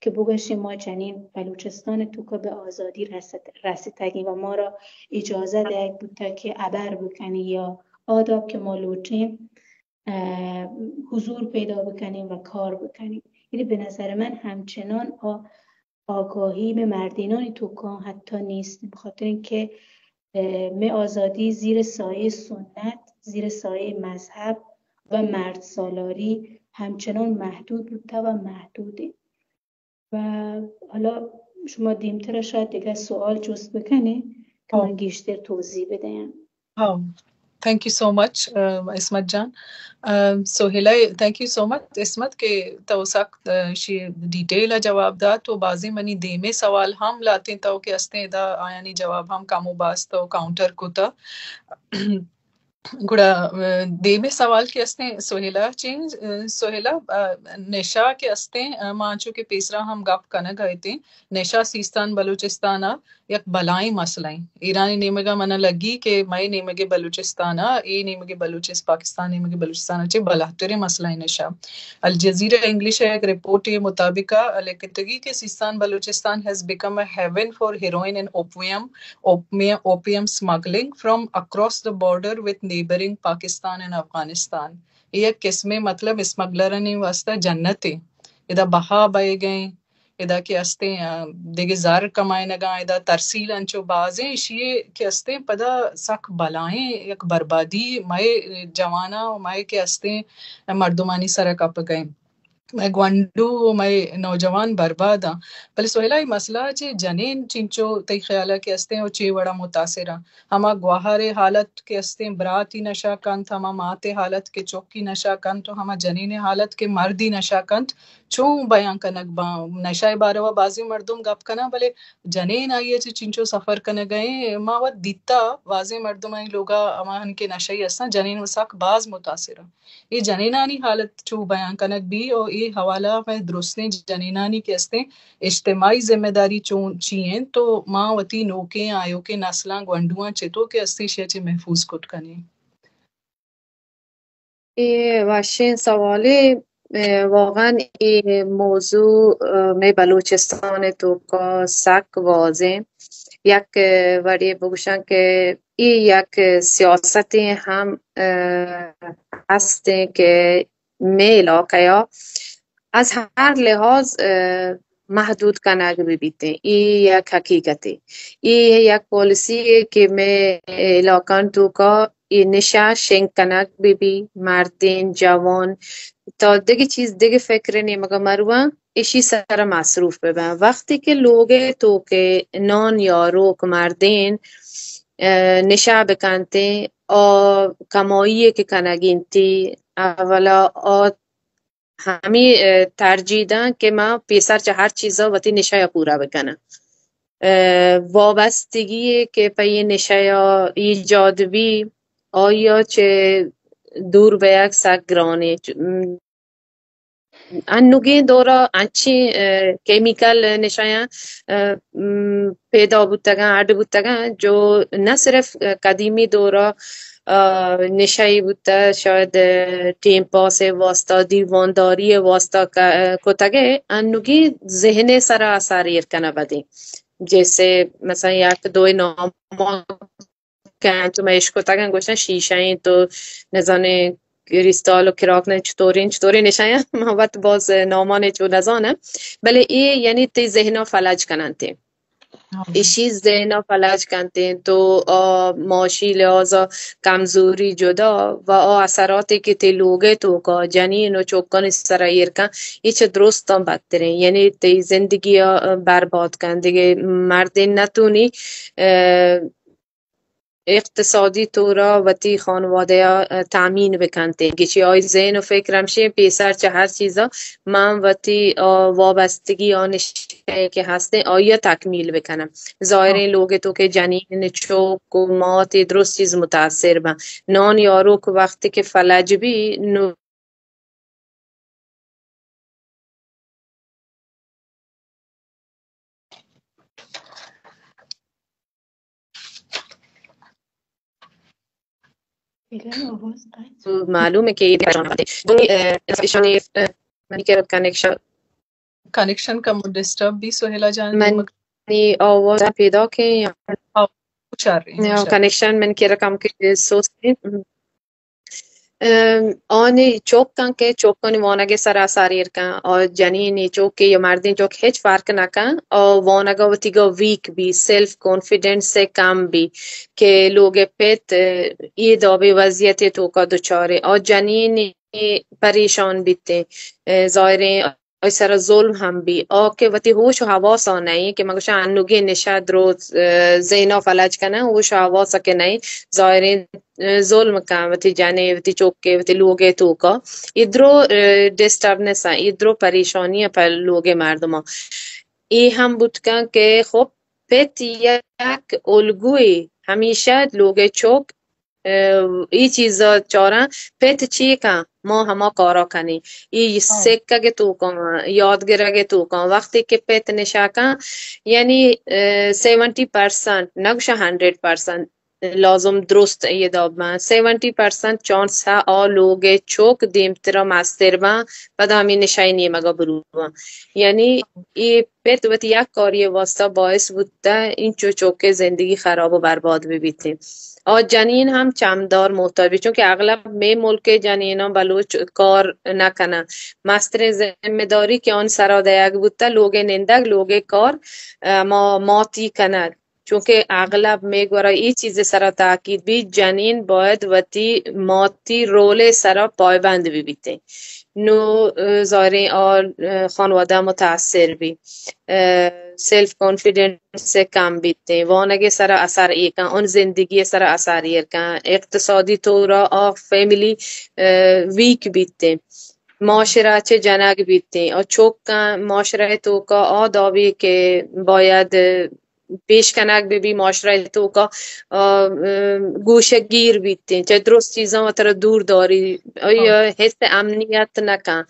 که بگوشیم ما جنین بلوچستان توکا به آزادی رست-، رسیتگیم و ما را اجازه دهگ بوده که ابر بکنیم یا آداب که ما لوٹیم، اه، حضور پیدا بکنیم و کار بکنیم. یعنی به نظر من همچنان آ-، آگاهی به مردینانی توکا حتی نیست، به خاطر اینکه، اه، می آزادی زیر سایهٔ سنت، زیر سایهٔ مذهب و مرد سالاری همچنان محدود بوده و محدوده. و حالا شما دیمتر شاید دیگه سوال جست بکنه که من گیشتر توضیح بدیم. ها، thank you so much, اه، عصمت جان. اه، سہیلا، thank you so much عصمت کہ تو سک، اه، شی ڈیٹیل جواب دات و بازیں منی دیمے سوال ہم لاتیں تو کہ استیں ادا آیانی جواب ہم کم و باز تو کاؤنٹر کتا۔ گڑا، اه، دیمے سوال کہ استیں سہیلا چین، اه، سہیلا، اه، نشہ کہ استیں، اه، ما انچو کہ پیسرا ہم گپ کنگ ء اتیں، نشہ سیستان بلوچستان ء یک بلائیں مسئلہ ایں۔ ایرانی نیمگ ء من ء لگی کہ مئے نیمگ ء بلوچستان ء، اے نیمگ ء بلوچست-، پاکستان نیمگ ء بلوچستان ء چہ بلاہتریں مسئلہ ایں نشہ۔ الجزیرہ انگلش ء یک رپورٹ ء مطابق ء لکھتگی کہ سیستان Balochistan has become a haven for heroin and opium, opium, opium smuggling from across the border with neighbouring Pakistan and Afghanistan. اے یک قسمے مطلب اسمگلرانی واسطہ جنت ایں۔ ادا بہا بئیگ ایں، ادا کہ استیں، آ، دگہ زر کمائینگاں، ادا ترسیل انچو بازیں ایشی کہ استیں، پدا سک بلائیں یک بربادی مئے جواناں و مئے کہ استیں مردمانی سرا کپگ ایں۔ مئے گونڈو و مئے نوجوان برباد آں۔ بلے سہیلا، اے مسئلہ چہ جنین چنچو تئی خیال ءَ کہ استیں و چے وڑا متاثر آں؟ ہما گوہر ءِ حالت کہ استیں، براتی نشہ کنت، ہما مات ءِ حالت کہ چکی نشہ کنت و ہما جنین ءِ حالت کہ مردی نشہ کنت، چون بیان کنگ باں؟ نشہ ءِ باروا بازیں مردم گپ کناں، بلے جنین آئی ءَ چہ چنچو سفر کنگ ءَ ایں، ما وت دیتا بازیں مردم آئی لوگا ہما ہن کہ نشہ ای استاں، جنین و سک باز متاثر آں۔ اے جنینانی حالت چو بیان کنگ بی و اے حوالہ ءَ مئے درستیں جنینانی کہ استیں اجتماعی ذمہ داری چون چی انت و ما وتی نوکیں آیوکیں نسلاں گونڈواں چتو کہ استیں ایشی ءَ چہ محفوظ کت کنیں؟ اے وشیں سوالے۔ اے، واقعاً اے موضوع، اے، مئے بلوچستان ءِ توکا سک واضح۔ یک، اے، وڑے بگوشاں کہ اے یک سیاستے ہم، اے، ہستیں کہ مئے علاقہ ءَ از ہر لحاظ، اے، محدود کنگ بہ بیتیں۔ اے یک حقیقتے۔ اے یک پالیسی اے کہ مئے علاقہ ءِ توکا اے نشہ شنگ کنگ بہ بی، مردین، جوان، تا دگہ چیز، دگہ فکر نیمگا مرواں، ایشی سرا مصروف بہ باں۔ وقتی کہ لوگ ءِ توکا نان یاروک مردین، اے، نشہ بکنتیں، آ کمائی کہ کنگ انتی، اولا آ ہمے، اے، ترجیح داں کہ ما پیسر چہ ہر چیزا وتی نشہ ءَ پورا بکناں۔ اے، وابستگی کہ پہ اے نشہ ءَ ایجاد بی، آئی ءَ چہ دور بیگ سک گرانیں۔ چ-، م، انوگیں دورا انچیں، اے، کیمیکل نشہ آں، اے، م، پیدا بوتگاں، اڈ بوتگاں، جو نہ صرف قدیمی دورا، آ، نشہ ای بوتہ، شاید، اے، ٹیم پاس ءِ واسطہ، دیوانداری ءِ واسطہ ک-، کتگ ءُ انوگیں ذہن ءِ سرا اثر ایر کنہ بدیں۔ جیسے مثلاً یک دوئے نام کہ انچو من اشکتگاں، گوشن شیشہ ایں، تو نزانے کریستال و کراک، نہ چطوریں، چطوریں نشہ ایں۔ من وت باز نامان چو نزاناں، بلے اے یعنی تئی ذہن ءَ فلج کننت۔ ہاں۔ ایشی ذہن ءَ فلج کنت، تو آ معاشی لحاظ ءَ کمزوری جدا و آ اثراتے کہ تئی لوگ ءِ توکا جنین و چکانی سرا ایر کن، اے چہ درستاں بدتریں، یعنی تئی زندگی ءَ برباد کن۔ دگہ مردین نتونی، اے، اقتصادی طورا وتی خانوادہ ءَ تامین بکنت۔ گچی آئی ذہن و فکر ہمشی پیسر چہ ہر چیزا من وتی، آ، وابستگی آ نشہ کہ ہستیں، آئی ءَ تکمیل بکنم۔ ظاہریں لوگ ءِ توکا جنین، چک و مات، اے درست چیز متاثر بن۔ نان یاروک وقتی کہ فلج بی، نو تو معلوم ہے کہ یہ دومی، اے، ایشانی، اے، منی کہ کنیکشن، کنیکشن کم ڈسٹرب بی، سہیلا جان۔ منی آواز پیدا کہ یا؟ ہاں، ہوشیار رہیں، یا ہوشیار۔ کنیکشن من کہ رقم کے سوچ۔ ام، آنی چوکاں کہ چوکانی وانگ ءِ سرا اثر ایر کن، آ جنینی چوکے یا مردین چوک ہچ فرق نہ کن، آ وانگ ءَ وتیگا ویک بی، سیلف کانفیڈنس ءَ کم بی کہ لوگ ءِ پت، اے، اے دابیں وضعیت ءِ توکا دچاریں، آ جنینی پریشان بیتیں، اے، ظاہریں آئی سرا ظلم ہم بی، آ کہ وتی ہوش و حواس ءَ نئیں کہ من گوشاں انوگیں نشہ درو، اے، ذہن ءَ فلج کناں، ہوش و حواس ءَ کہ نئیں، ظاہریں، اے، ظلم کن وتی جن ءَ، وتی چک ءَ، وتی لوگ ءِ توکا۔ اے درو، اے، ڈسٹربنس آں، اے درو پریشانی آں پہ لوگ ءِ مردماں۔ اے ہم بوت کن کہ خب پت یک الگوئے، ہمیشہ لوگ ءِ چک، اے، اے چیزا چاراں، پت چی کن، ما ہما کارا کنیں۔ اے ہاں۔ سکگ ءِ توکا، یاد گرگ ءِ توکا، وقتی کہ پت نشہ کن، یعنی، اے، سیونٹی پرسنٹ، نہ گوشاں ہنڈریڈ پرسنٹ، لازم درست اے داب بن، سیونٹی پرسنٹ چانس ہے آ لوگ ءِ چک دیمترا مستر بن، پدا ہمے نشہ ءِ نیمگا برو بن۔ یعنی اے پت وتی یک کاری ءِ واسطہ باعث بوتہ انچو چک ءِ زندگی خراب و برباد بہ بیتیں۔ آ جنین ہم چمدار محتاج بی، چونکہ اغلب مئے ملک ءِ جنیناں بلوچ کار نہ کنن۔ مستریں ذمہ داری کہ آنی سرا دئیگ بوتہ، لوگ ءِ نندگ، لوگ ءِ کار، اے، ما ماتی کنگ۔ چونکہ اغلب مئے گورا ای چیز سرا تاکید بی، جنین باید وتی ماتی رول سرا پایبند بہ بیتیں۔ نو، اه، ظاہریں آ، اه، خانوادہ متاثر بی، اه، سیلف کانفیڈنس کم بیتیں، وانگ سرا اثر ایکن، ان زندگی سرا اثر ایرکن، اقتصادی طور آ فیملی، اه، ویک بیتیں۔ معاشرہ چہ جنگ بیتیں اور چوکاں معاشرہ توکا آ دعوی کہ باید پیش کنگ بہ بی معاشرہ توکا، آ، ام، گوشگیر بیتیں، چہ درست چیزاں وترا دور داری، آئی ہاں۔ حس امنیت نہ کن،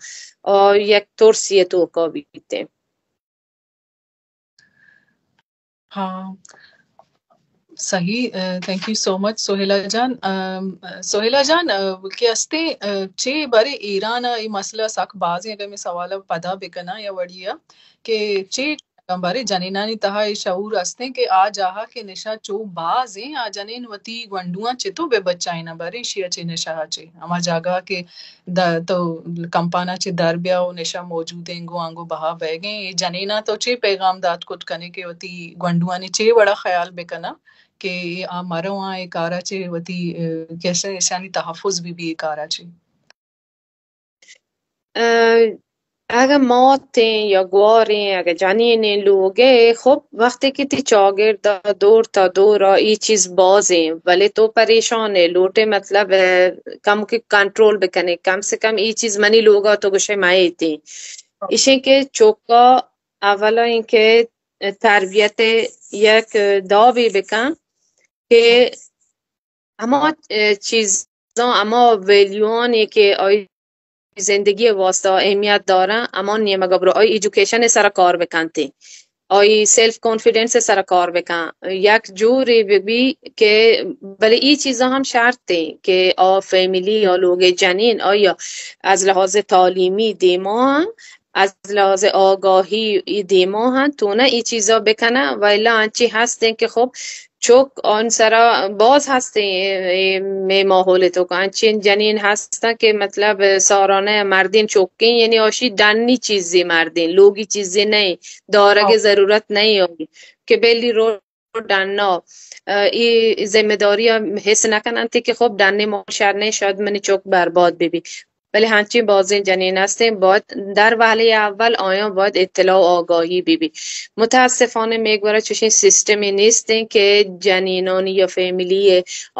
آ، یک ترسی توکا بیتیں۔ ہاں، صحیح۔ تھینک یو سو مچ سہیلا جان۔ ام، سہیلا جان، ا، کہ استیں، ا، چے بارے ایران ء اے مسئلہ سک باز ہیں، اگر میں سوال ء پدا بکناں یا وڑی ء کہ چے بارے جنینانی تہا اے شعور استیں کہ آ جاہا کہ نشہ چو باز ہیں، آ جنین وتی گونڈواں چتو بہ بچائیناں بارے ایشی ء چے نشہ ء چے ہما جاگہ کہ د-، تو کمپانا چہ در بیا و نشہ موجود ہیں، گوں آنگو بہا بئیگ ہیں۔ اے جنینا تو چے پیغام دات کت کنے کہ وتی گونڈوانی چے وڑا خیال بکناں کہ آ مرواں اے کارا چہ وتی، اه، کیسے ایشانی تحفظ بہ بی اے کارا چہ؟ اه، اگہ ماتیں یا گواریں، اگہ جنینیں لوگے، خب وقتی کہ تی چاگرد دور تا دور آ ای چیز بازیں، ولی تو پریشان ہے، لوٹے مطلب، اه، کم کہ کنٹرول بکنے، کم سے کم ای چیز منی لوگا تو گوشے مئیتیں۔ ایشیں کہ چوکا اولا اینکہ تربیت یک دابی بکن کہ ہما چیزاں، ہما ویلیوانی کہ آئی زندگی واسطہ اہمیت دارن، ہما نیمگا برو، آئی ایجوکیشن سر کار بکنتے، آئی سیلف کانفیڈنس سر کار بکن، یک جوری ببی کہ، بلے ای چیزاں ہم شرطیں کہ آ فیملی یا لوگ جنین آیا از لحاظ تعلیمی دیما ہم، از لحاظ آگاہی ای دیما ہم تو نہ ای چیزا بکنن، و الا انچی ہستیں کہ خب چک آن سرا باز ہستیں، اے، اے مئے ماحول توکا انچیں جنین ہستن کہ مطلب سارانہ مردین چکیں، یعنی آشی ڈنی چیزی مردین، لوگی چیزی نہیں، دارگ ضرورت نہیں ہوگی کہ بیلی رو ڈنا، اه، ای ذمہ داری حس نکننت کہ خب ڈنے ماشر نہیں، شاید منی چک برباد ببی۔ بلے ہنچیں بازیں جنین ہستیں، باید در وہلے اول آیاں باید اطلاع و آگاہی بہ بی۔ متاسفانہ مئے گورا چوشیں سسٹمے نیستیں کہ جنینانی یا فیملی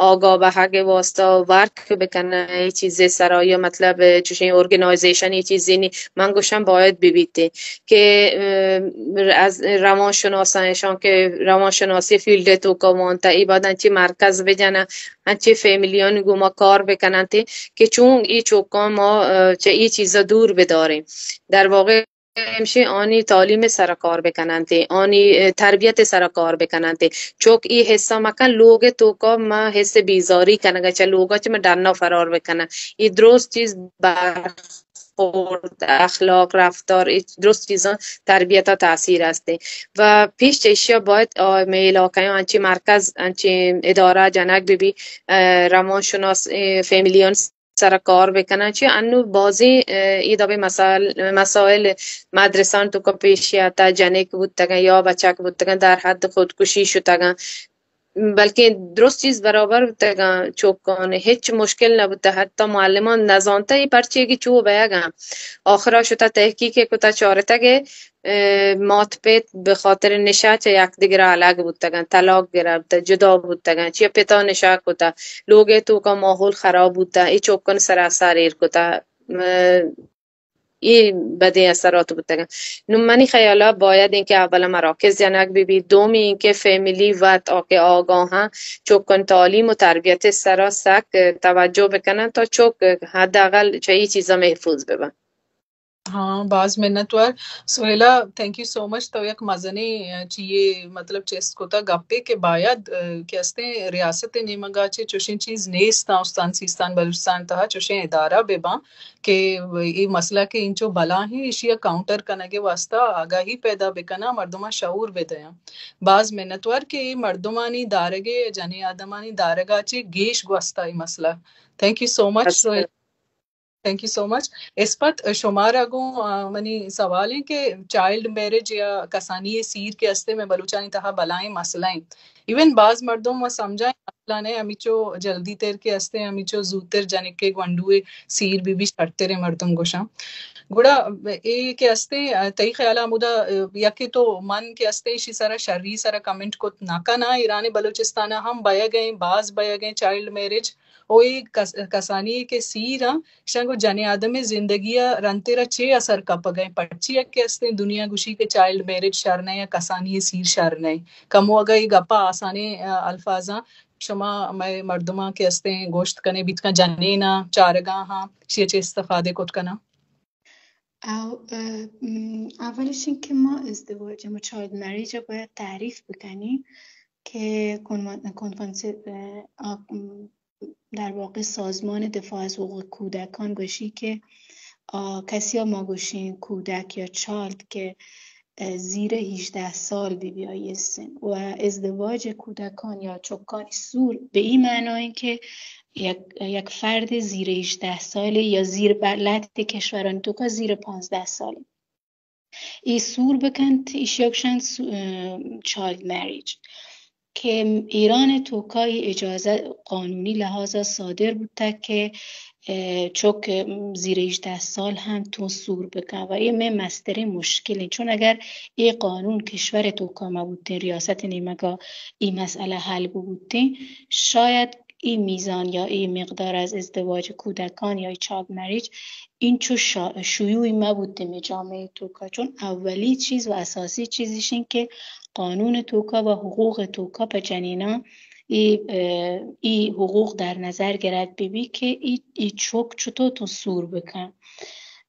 آگاہ بہگ واسطہ ورک بکنن، اے چیزے سرا یا مطلب چوشیں ارگنائزیشن اے چیزے نی من گوشاں باید بہ بیتیں کہ، اه، از روان شناساں، اشاں کہ روان شناسی فیلڈ توکا وانتا، اے باید انچیں مرکز بجنن، انچیں فیملیانی گوما کار بکننت کہ چون ای چوکاں ما، اه، چہ ای چیزا دور بداریں۔ در واقع ہمشی آنی تعلیم سر کار بکننت، آنی، اه، تربیت سر کار بکننت۔ چوک ای حصہ مکن لوگ توکا ما حس بیزاری کنگا، چہ لوگا چہ ما ڈنا فرار بکنن۔ ای درست چیز برخورد، اخلاق، رفتار، ای درست چیزاں تربیتا تاثیر ہستیں۔ و پیش چہ ایشیا باید، آ، مئے علاقہ انچیں مرکز، انچیں ادارہ جنگ بہ بی، اه، روان شناس، اه، فیملیان سر کار بکنن۔ چی انو بازیں، اه، ای دابے مسائل، مسائل مدرسان توکا پیش آتا، جنک بوتگن یا بچک بوتگن در حد خودکشی شتگن، بلکہ درست چیز برابر بوتگن، چوکان ہچ مشکل نبوتہ، حتی معلمان نزانتہ ای پرچے کہ چو بیگن۔ آخرا شتہ تحقیق کتہ چارتگ اه، مات پت بہ خاطر نشہ چہ یکدگر الگ بوتگن، طلاق گرفت، جدا بوتگن، چیا پتا نشہ کتا، لوگ توکا ماحول خراب بوتا، ای چوکن سر اثر ایر کتا، اه، ای بدیں اثرات بوتگن۔ نو منی خیالا باید اینکہ اولا مراکز جنگ بہ بی، دومی اینکہ فیملی وت آکہ آگاہاں چوکن تعلیم و تربیت سرا سک توجہ بکنن تا چوک حداقل چہ ای چیزا محفوظ ببن۔ ہاں، باز منتوار۔ سہیلا، تھینک یو سو مچ۔ تو یک مزنیں، اه، چیئے، مطلب، چست کتا گپے کہ باید، اه، کہ استیں ریاست نیمگا چے چوشیں چیز نیست، استان سیستان بلوچستان تہا چوشیں ادارہ بہ باں کہ اے مسئلہ کہ انچو بلا ہیں، ایشی ء کاؤنٹر کنگ ء واسطہ آگاہی پیدا بکناں، مردماں شعور بدیاں۔ باز منتوار کہ اے مردمانی دارگ ء، جنیں آدمانی دارگ ء چے گیش گوستا اے مسئلہ۔ Thank you so much. Thank you so much. اسپت، شمارا گوں، آ، منی سوال ایں کہ چائلڈ میرج یا کسانی سیر کہ استے مئے بلوچانی تہا بلائیں مسئلہ ایں۔ ایون باز مردم و سمجھائیں مسئلہ نہ، ہمیچو جلدی تر کہ استے، ہمیچو زوتر جنکے گونڈوے سیر بی بی شرتریں مردم گوشاں۔ گڑا اے کہ استے، آ، تئی خیال ہمودا، آ، یکے تو من کہ استے ایشی سرا شری سرا کمنٹ کت نہ کناں، ایران بلوچستان ہم بیگ ایں، باز بیگ ایں چائلڈ میرج۔ او اے کس-، کسانی کہ سیر آں، شنگ و جنین آدم زندگی ء رنتر ء چے اثر کپگ ء؟ پرچی ء کہ استیں دنیا گوشی کہ چائلڈ میرج شر نہ یا کسانی سیر شر نہ؟ کمو اگہ اے گپا آسانیں، آ، الفاظاں شما مئے مردماں کہ استیں گوشت کنے بیت کن جنیناں چارگاں ہاں شی چے استفادہ کت کناں؟ او، اه، م، اولش این که ما ازدواج، ما چایلد مریج رو باید تعریف بکنیم که کنوان-، کنفانس-، اه، آ، م، در واقع سازمان دفاع از حقوق کودکان گوشی که، آ، کسی ها ما گوشیم کودک یا چایلد که، اه، زیر هیجده سال بی بی آی سن و ازدواج کودکان یا چکان سور به این معنای که یک، یک فرد زیر هیجده ساله یا زیر بلد کشوران تو که زیر پانزده ساله. ای سور بکنت، ایشی گوشنت سو-، اه، چایلد مریج. که ایران توکا ای اجازه قانونی لحاظا صادر بوته که، اه، چک زیر هیجده سال هم تو سور بکن و ای مئے مسترین مشکل ایں. چون اگر ای قانون کشور توکا ما بوتین، ریاست نیمگا ای مسئله حل بوتین، شاید ای میزان یا ای مقدار از ازدواج کودکان یا ای چایلد مریج اینچو شا-، شیوعی مبوتین می جامعه توکا. چون اولی چیز و اساسی چیزش این که قانون توکا و حقوق توکا په جنینان ای، اه، ای حقوق در نظر گرد بی بی که ای، ای چک چطور تو سور بکن،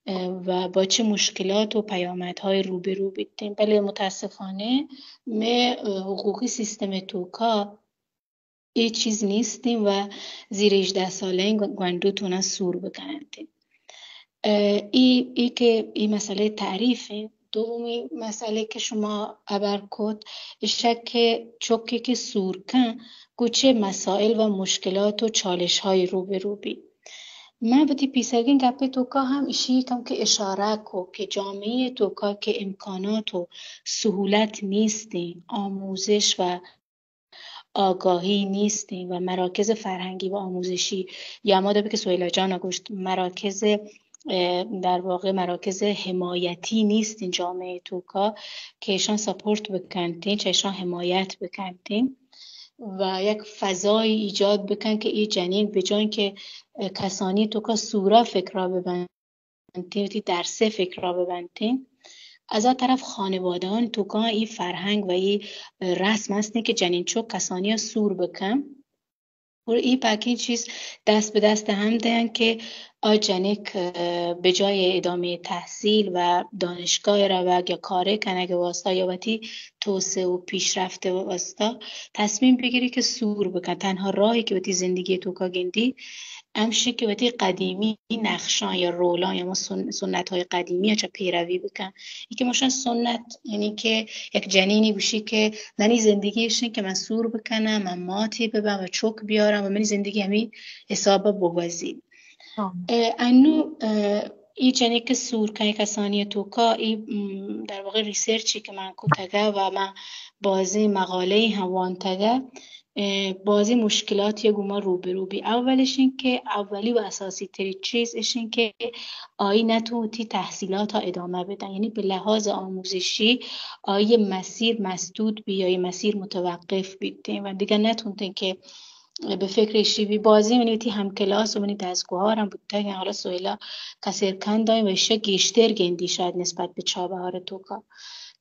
اه، و با چه مشکلات و پیامدهای روبرو بیتین. بله متاسفانه می، اه، حقوقی سیستم توکا ای چیز نیستین و زیر هیجده ساله‌ین گو-، گونڈو تونن سور بکننتین. اه، ای، ای که ای مسئله تعریفین. دومی مسئله که شما ابر کت، اشک که چکی که سور کن، گو چه مسائل و مشکلات و چالش‌های روبرو بی. من وتی پیسرگین گپی توکا هم اشی کم که اشاره کو که جامعه توکا که امکانات و سهولت نیستین، آموزش و آگاهی نیستین و مراکز فرهنگی و آموزشی، یا ما دبی که سهیلا جان گوشت، مراکز، اه، در واقع مراکز حمایتی نیستین جامعه توکا که ایشان سپورت بکنتین، چه ایشان حمایت بکنتین و یک فضای ایجاد بکن که ای جنین بجاین که، اه، کسانی توکا سورا فکرا ببن، تین وتی درسے فکرا ببنتین. از آ طرف خانواده‌ان توکا ای فرهنگ و ای رسم هستین که جنین چک کسانی سور بکن. و ای پاکین چیز دست به دست هم دین که آ جنک، اه، به جای ادامهٔ تحصیل و دانشگاه روگ یا کار کنگ واسطه یا وتی توسعه و پیشرفت واسطه تصمیم بگیری که سور بکن. تنها راهی که وتی زندگی توکا گندی، همشی که وتی قدیمی نقشان یا رولان یا ما سن-، سنت‌های قدیمی چه پیروی بکن. ای که مشان سنت، یعنی که یک جنینی گوشی که منی زندگی اشین که من سور بکنم، من ماتی ببم و چک بیارم و منی زندگی همی حساب بگوزی. اه، انو، اه، ای جنک سور کن کسانی توکا، ای، م، در واقع ریسرچی که من کتگه و من بازی مقاله هم وانتگه، اه، بازی مشکلات یا گو ما روبرو بی. اولش این که اولی و اساسی ترین چیز اش این که آئی نتون وتی تحصیلات ها ادامه بدن، یعنی به لحاظ آموزشی آئی مسیر مسدود بی یا آئی مسیر متوقف بیتین و دیگه نتونتین که به فکر ایشی بی. بازی منی وتی همکلاس و منی دستگوهارم بوتگن، حالا سهیلا کسر کنداین و ایشا گیشتر گندی شاید نسبت به چابهار توکا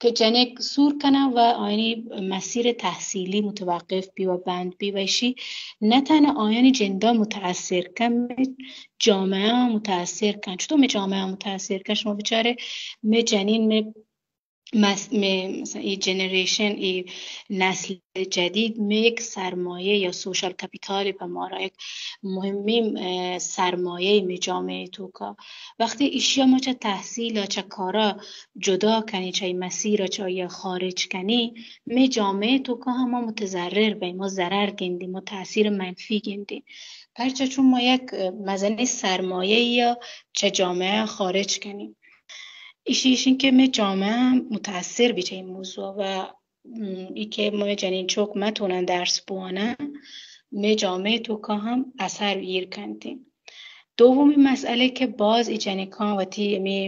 که جنک سور کنن و آیانی مسیر تحصیلی متوقف بی و بند بی و ایشی نه تنها آیانی جندا متاثر کن، می جامعه متاثر کن. چطور می جامعه متاثر کن؟ شما بچاره می جنین، می مس-، می مثلاً ای جنریشن، ای نسل جدید می یک سرمایه یا سوشال کپیتال په مارا یک مهمین، اه، سرمایه می جامعه توکا. وقتی ایشیا ما چه تحصیل و چه کارا جدا کنی، چه ای مسیر چه آیا خارج کنی، می جامعه توکا هم ما متضرر بیم، ما ضرر گندیم، ما تاثیر منفی گندیم. پرچا چون ما یک مزنیں سرمایہ یا چہ جامعہ خارج کنیں. ایشی ایشین کہ مئے جامعہ ہم متاثر بی چہ این موضوع و ای کہ مئے جنین چوک متونن درس بوانن، مئے جامعہ توکا ہم اثر ایر کنتیں. دومی مسئلہ کہ باز ای جنکاں وتی امی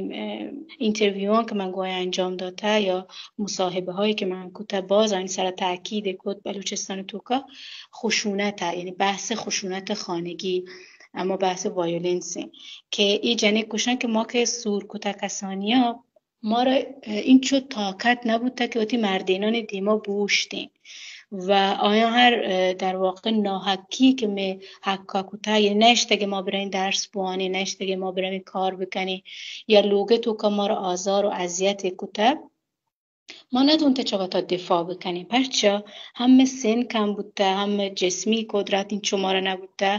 انٹرویوان کہ من گوایا انجام داتا یا مصاحبہ ہایی کہ من کتا، باز آنی سرا تاکید کت بلوچستان توکا خشونت، یعنی بحث خشونت خانگی، اما بحث وایولنس کہ ای جنک گوشن کہ ما کہ سور کتا کسانیا، مارا اینچو طاقت نبوتا کہ وتی مردینانی دیما بوشتیں و آیاں ہر در واقع ناحقی کہ مئے حقا کتا، یعنی نشتگے ما برین درس بوانیں، نشتگے ما برین کار بکنیں یا لوگے توکا مارا آزار و اذیت کتا، ما نتونتا چہ وتا دفاع بکنیں. پرچا؟ ہم مئے سن کم بوتا، ہم مئے جسمی قدرت اینچو مارا نبوتا،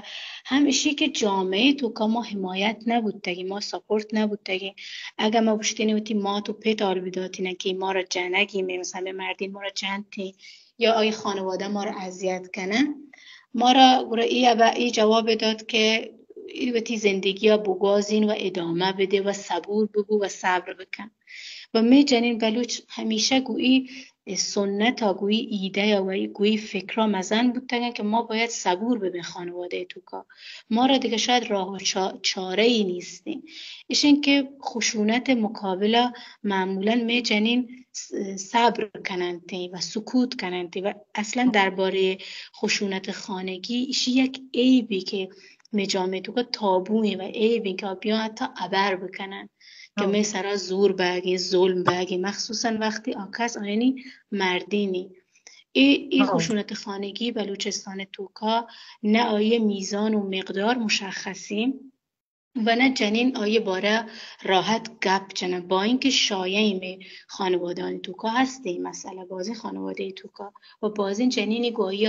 ہم اشی کہ جامعہ توکا ما حمایت نبوتگیں، ما سپورٹ نبوتگیں. اگہ ما گوشتینیں وتی مات و پت آل بداتینن کہ مارا جنگی، مئے مثلاً مئے مردین مارا جنتیں یا آئی خانوادہ مارا اذیت کنن، مارا گڑا ای ابا ای جواب دات کہ ای وتی زندگیا بگوازین و ادامہ بدے و صبور ببو و صبر بکن. و مئے جنین بلوچ ہمیشہ گوئی سنت ء گوئی ایدہ ء و گوئی فکرا مزن بوتگن کہ ما باید صبور ببیں خانوادہ توکا، مارا دگہ شاید راہ و چا-، چارہ ای نیستیں. اشین کہ خشونت مقابلہ معمولاً مئے جنین س-، صبر کننتیں و سکوت کننتیں و اصلاً دربارہ خشونت خانگی ایشی یک عیبی کہ مئے جامعہ توکا تابوئیں و عیبیں کہ آ بیاں حتی ابر بکنن کہ مئے سرا زور بگیں، ظلم بگیں، مخصوصاً وقتی آ کس آیانی مردینی. ای، ای خشونت خانگی بلوچستان توکا نہ آئی میزان و مقدار مشخصیں و نہ جنین آئی بارہ راحت گپ جنن، با اینکہ شایعیں مئے خانوادہانی توکا ہستیں مسئلہ، بازیں خانوادہ توکا و بازیں جنینی گوں آئی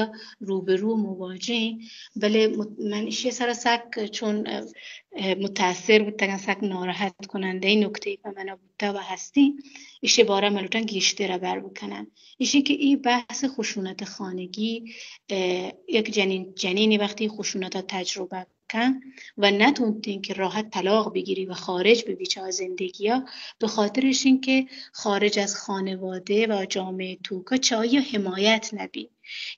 روبرو و مواجہ ایں، بلے مت-، من ایشی سرا سک چون، اه، اه، متاثر بوتگاں، سک ناراحت کنندہ نکتے پہ من بوتا و ہستیں. ایشی بارہ من لوٹاں گیشتر ابر بکنن. ایشی کہ ای بحث خشونت خانگی، اه، یک جنین، جنینی وقتی خشونت تجربہ کن و نتونتیں کہ راحت طلاق بگیری و خارج ببی چہ آ زندگیا، بہ خاطر اشین کہ خارج از خانوادہ و جامعہ توکا چہ آیا حمایت نبی.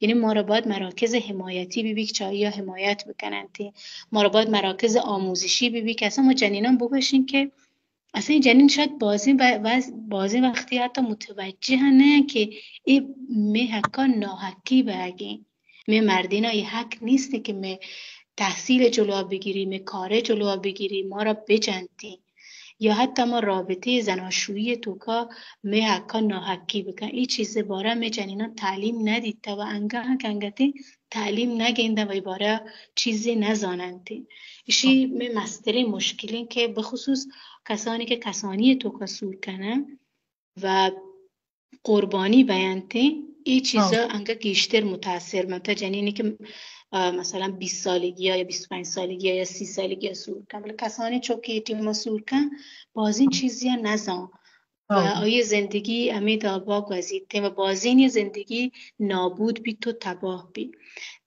یعنی مارا باید مراکز حمایتی ببی کہ چہ آیا حمایت بکننتیں، مارا باید مراکز آموزشی ببی کہ اصلاً ما جنینان بگوشین کہ اصلاً جنین شاید بازیں و-، وز-، بازیں وقتی حتی متوجہ ہم نہ کہ اے مئے حقا ناحقی بگیں. مئے مردینا اے حق نیست کہ مئے تحصیل جلوا بگیری، مئے کار جلوا بگیری، مارا بجنتی. یا حتی ما رابطہ زناشویی توکا مئے حقا ناحقی بکن. اے چیز بارہ مئے جنینان تعلیم ندیتا و انگہ ہم کہ انگتیں تعلیم نگندن و اے بارہ چیزی نزاننتی. اشی مئے مستریں مشکلیں کہ بخصوص کسانی کہ کسانی توکا سور کنن و قربانی بینتیں، اے چیزا انگہ گیشتر متاثر بنت. جنینی کہ، آ، مثلاً بیست سالگی یا بیست و پنج سالگی یا سی سالگی سور کن، بلے کسانی چوکی ٹیما سور کن، بازیں چیزی نزان و آئی زندگی ہمے دابا گوزیتیں و بازینی زندگی نابود بیت و تباہ بیت.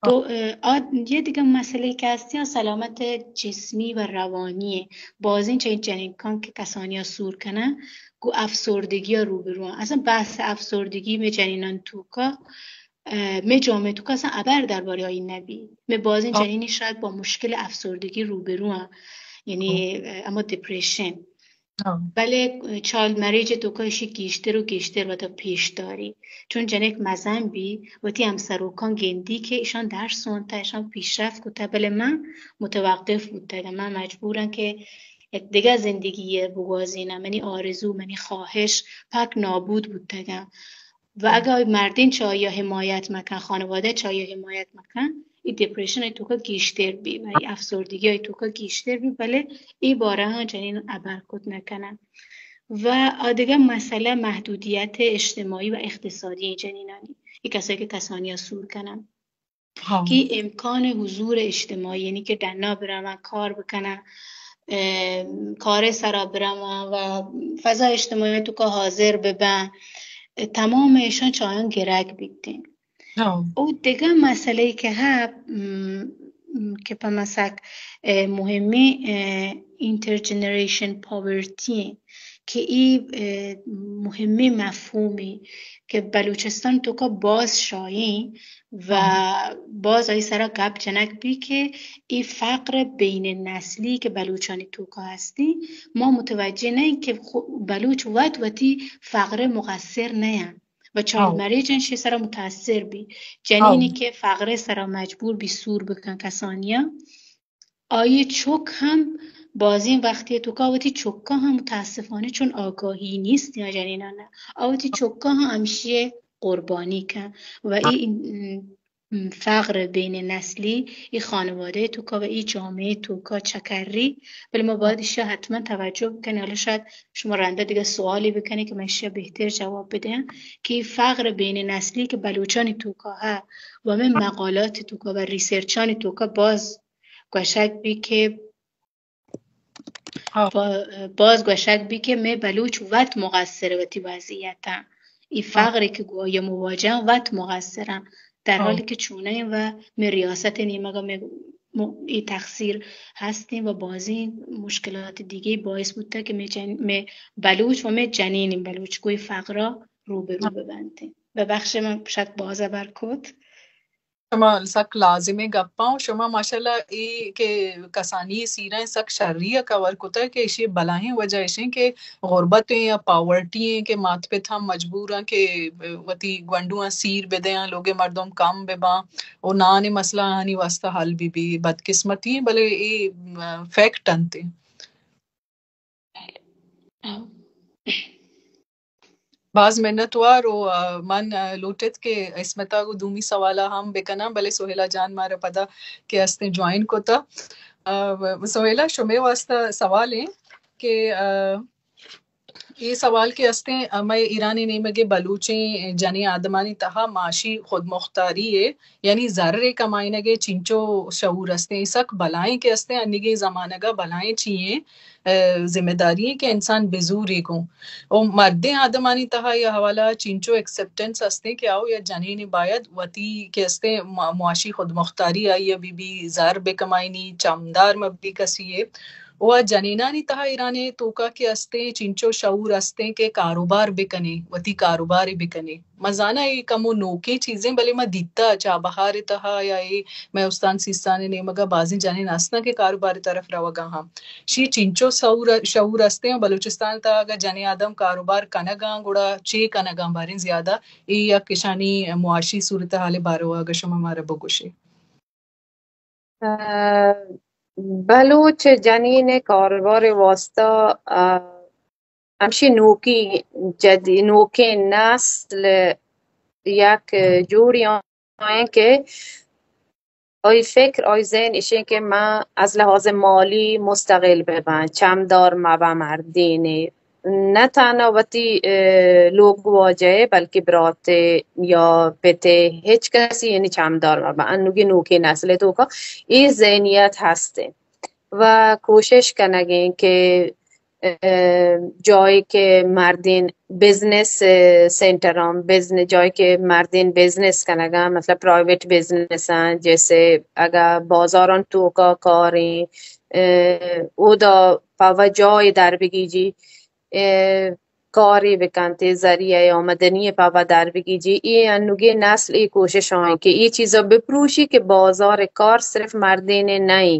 تو، اه، آ، یہ دگہ مسئلہ کہ ہستی، آ سلامت جسمی و روانی ایں. بازیں چہ جنکان کہ کسانیا سور کنن، گوں افسردگیا روبرو ایں. اصلاً بحث افسردگی مئے جنینان توکا، اه، مئے جامعہ توکا اصلاً ابر دربارہ آئی نبی. مئے بازیں جنینی شاید با مشکل افسردگی روبرو ایں. یعنی، اه، اما دپریشن. بلے چائلڈ میرج توکا اشی گیشتر و گیشتر وتا پیش داری. چون جنک مزن بی، وتی ہمسروکان گندی کہ اشان درس وانتا، اشان پیشرفت کتا، بلے من متوقف بوتگم. من مجبورم کہ یک دگہ زندگی بگوازینم. منی آرزو، منی خواہش پاک نابود بوتگم. و اگہ آئی مردین چہ آیا حمایت مکن، خانوادہ چہ آیا حمایت مکن، ای دپریشن آئی توکا گیشتر بی و ای افسردگی آئی توکا گیشتر بی، بلے ای بارہ جنین ابر کت نکنن. و آ دگہ مسئلہ محدودیت اجتماعی و اقتصادی جنینانی، ای کسایی کہ کسانیا سور کنن. کہ امکان حضور اجتماعی، یعنی کہ ڈنا برون، کار بکنن، اه، کار سرا برون و فضا اجتماعی توکا حاضر ببن، تمام ایشان چہ آیان گرگ بیتیں. او دگہ مسئلہ کہ ہے، م، کہ پہ من سک، اه، مهمیں، اه، intergenerational poverty ایں کہ ای، اه، مهمیں مفهومے کہ بلوچستان توکا باز شایع ایں و باز آئی سرا گپ جنگ بی کہ ای فقر بین نسلی کہ بلوچانی توکا هستی، ما متوجه نئیں کہ خو-، بلوچ وت وتی فقر مقصر نیاں و چائلڈ میریج انت شی سرا متاثر بی. جنینی که فقر سرا مجبور بی سور بکن کسانیا، آئی چک هم بازیں وقتی توکا وتی چکا هم متاسفانه چون آگاهی نیست یا جنینانا، آ وتی چکا هم همشی قربانی کن و ای فقر بین نسلی ای خانواده توکا و ای جامعه توکا چکری. بلے ما باید ایشا حتما توجه بکنیں. حالا شاید شما رنده دیگه سوالی بکنیں که من ایشا بهتر جواب بدهم که ای فقر بین نسلی که بلوچانی توکا ها و من مقالات توکا و ریسرچانی توکا باز گوشگ بی که با-، باز گوشگ بی که می بلوچ وت مقصر وتی وضعیت. ای فقری که گویا مواجه وت مقصرن، در حالی که چونه و می ریاست نیمگا می م-، ای تقصیر هستیم و بازی مشکلات دیگه باعث بوده که می جن-، می بلوچ و می جنین بلوچ گوی فقرا روبرو ببنده. ببخش من شک باز بر کت. شما سک لازمیں گپاں و شما ماشاءاللہ اے کہ کسانی سیریں سک شری ء کور کتگ کہ ایشی بلاہیں وجہ ایشیں کہ غربت ایں یا پاورٹی ایں کہ مات پت ہم مجبور ایں کہ وتی گونڈواں سیر بدیاں، لوگے مردم کم بباں و نان مسئلہ آنی واسطہ حل بی بی. بدقسمتی ایں بلے اے فیکٹ انت. باز منتوار و، آ، من، آ، لوٹت کہ عصمتا گو دومی سوالا ہم بکناں، بلے سہیلا جان مارا پدا کہ استیں جوائن کتا. آ، سہیلا شمے واسطہ سوال ایں کہ، آ، اے سوال کہ استیں، آ، مئے ایرانی نیمگے بلوچیں جنیں آدمانی تہا معاشی خودمختاری اے، یعنی زر کمائینگے چنچو شعور استیں، سک بلائیں کہ استیں، انیگیں زمانگا بلائیں چیئیں، ء، ذمہ داری ایں کہ انسان بزوری گوں. و مردیں آدمانی تہا یا حوالہ چنچو ایکسپٹنس ہستیں کہ آؤ یا جنین باید وتی کہ ہستیں ما-، معاشی خودمختاری آئی بی بی، زر بکمائینی، چمدار مبی کسی ہے. و جنینانی تہا ایرانے توکا کہ ہستیں چنچو شعور ہستیں کہ کاروبار بکنے، وتی کاروباری بکنے. من زاناں اے کمو نوکیں چیزیں، بلے من دیتا چابہار ء تہا یا اے مئے استان سیستان ء نیمگا بازیں جنین ہستاں کہ کاروبار ء طرف روگا ہاں. شی چنچو شعور، شعور ہستیں و بلوچستان ء تہا اگاں جنین آدم کاروبار کنگاں گڑا چے کنگاں باریں زیادہ اے یک اشانی معاشی صورتحال ء باروا اگاں شما مارا بگوشے. ء، بلوچ جنین ء کاروبار ء واستہ، ء، ہمشی نوکی جدی-، نوکیں نسل یک جوڑی آئیں کہ آئی فکر، آئی ذہن اشیں کہ من از لحاظ مالی مستقل بباں، چمدار مباں مردینے. نہ تہنا وتی، ء، لوگ واجہ ء، بلکہ برات ء یا پت ء، ہچ کسی یعنی چمدار مباں. انوگی نوکیں نسل ء توکا اے ذہنیت ہست انت و کوشش کنگیں کہ، ء، جاہے کہ مردین بزنس، ء، سینٹر آں، بزن-، جاہے کہ مردین بزنس کنگاں، مطلب پرائیویٹ بزنس آں، جیسے اگا بازاران توکا کاریں، ء، اودا پاوا جاہے در بگیجی، ء، کارے بکنت، ذریعہ آمدنی پاوا در بگیجی. اے انوگیں نسل اے کوشش آئیں کہ اے چیزا بپروشی کہ بازار کار صرف مردین نئیں،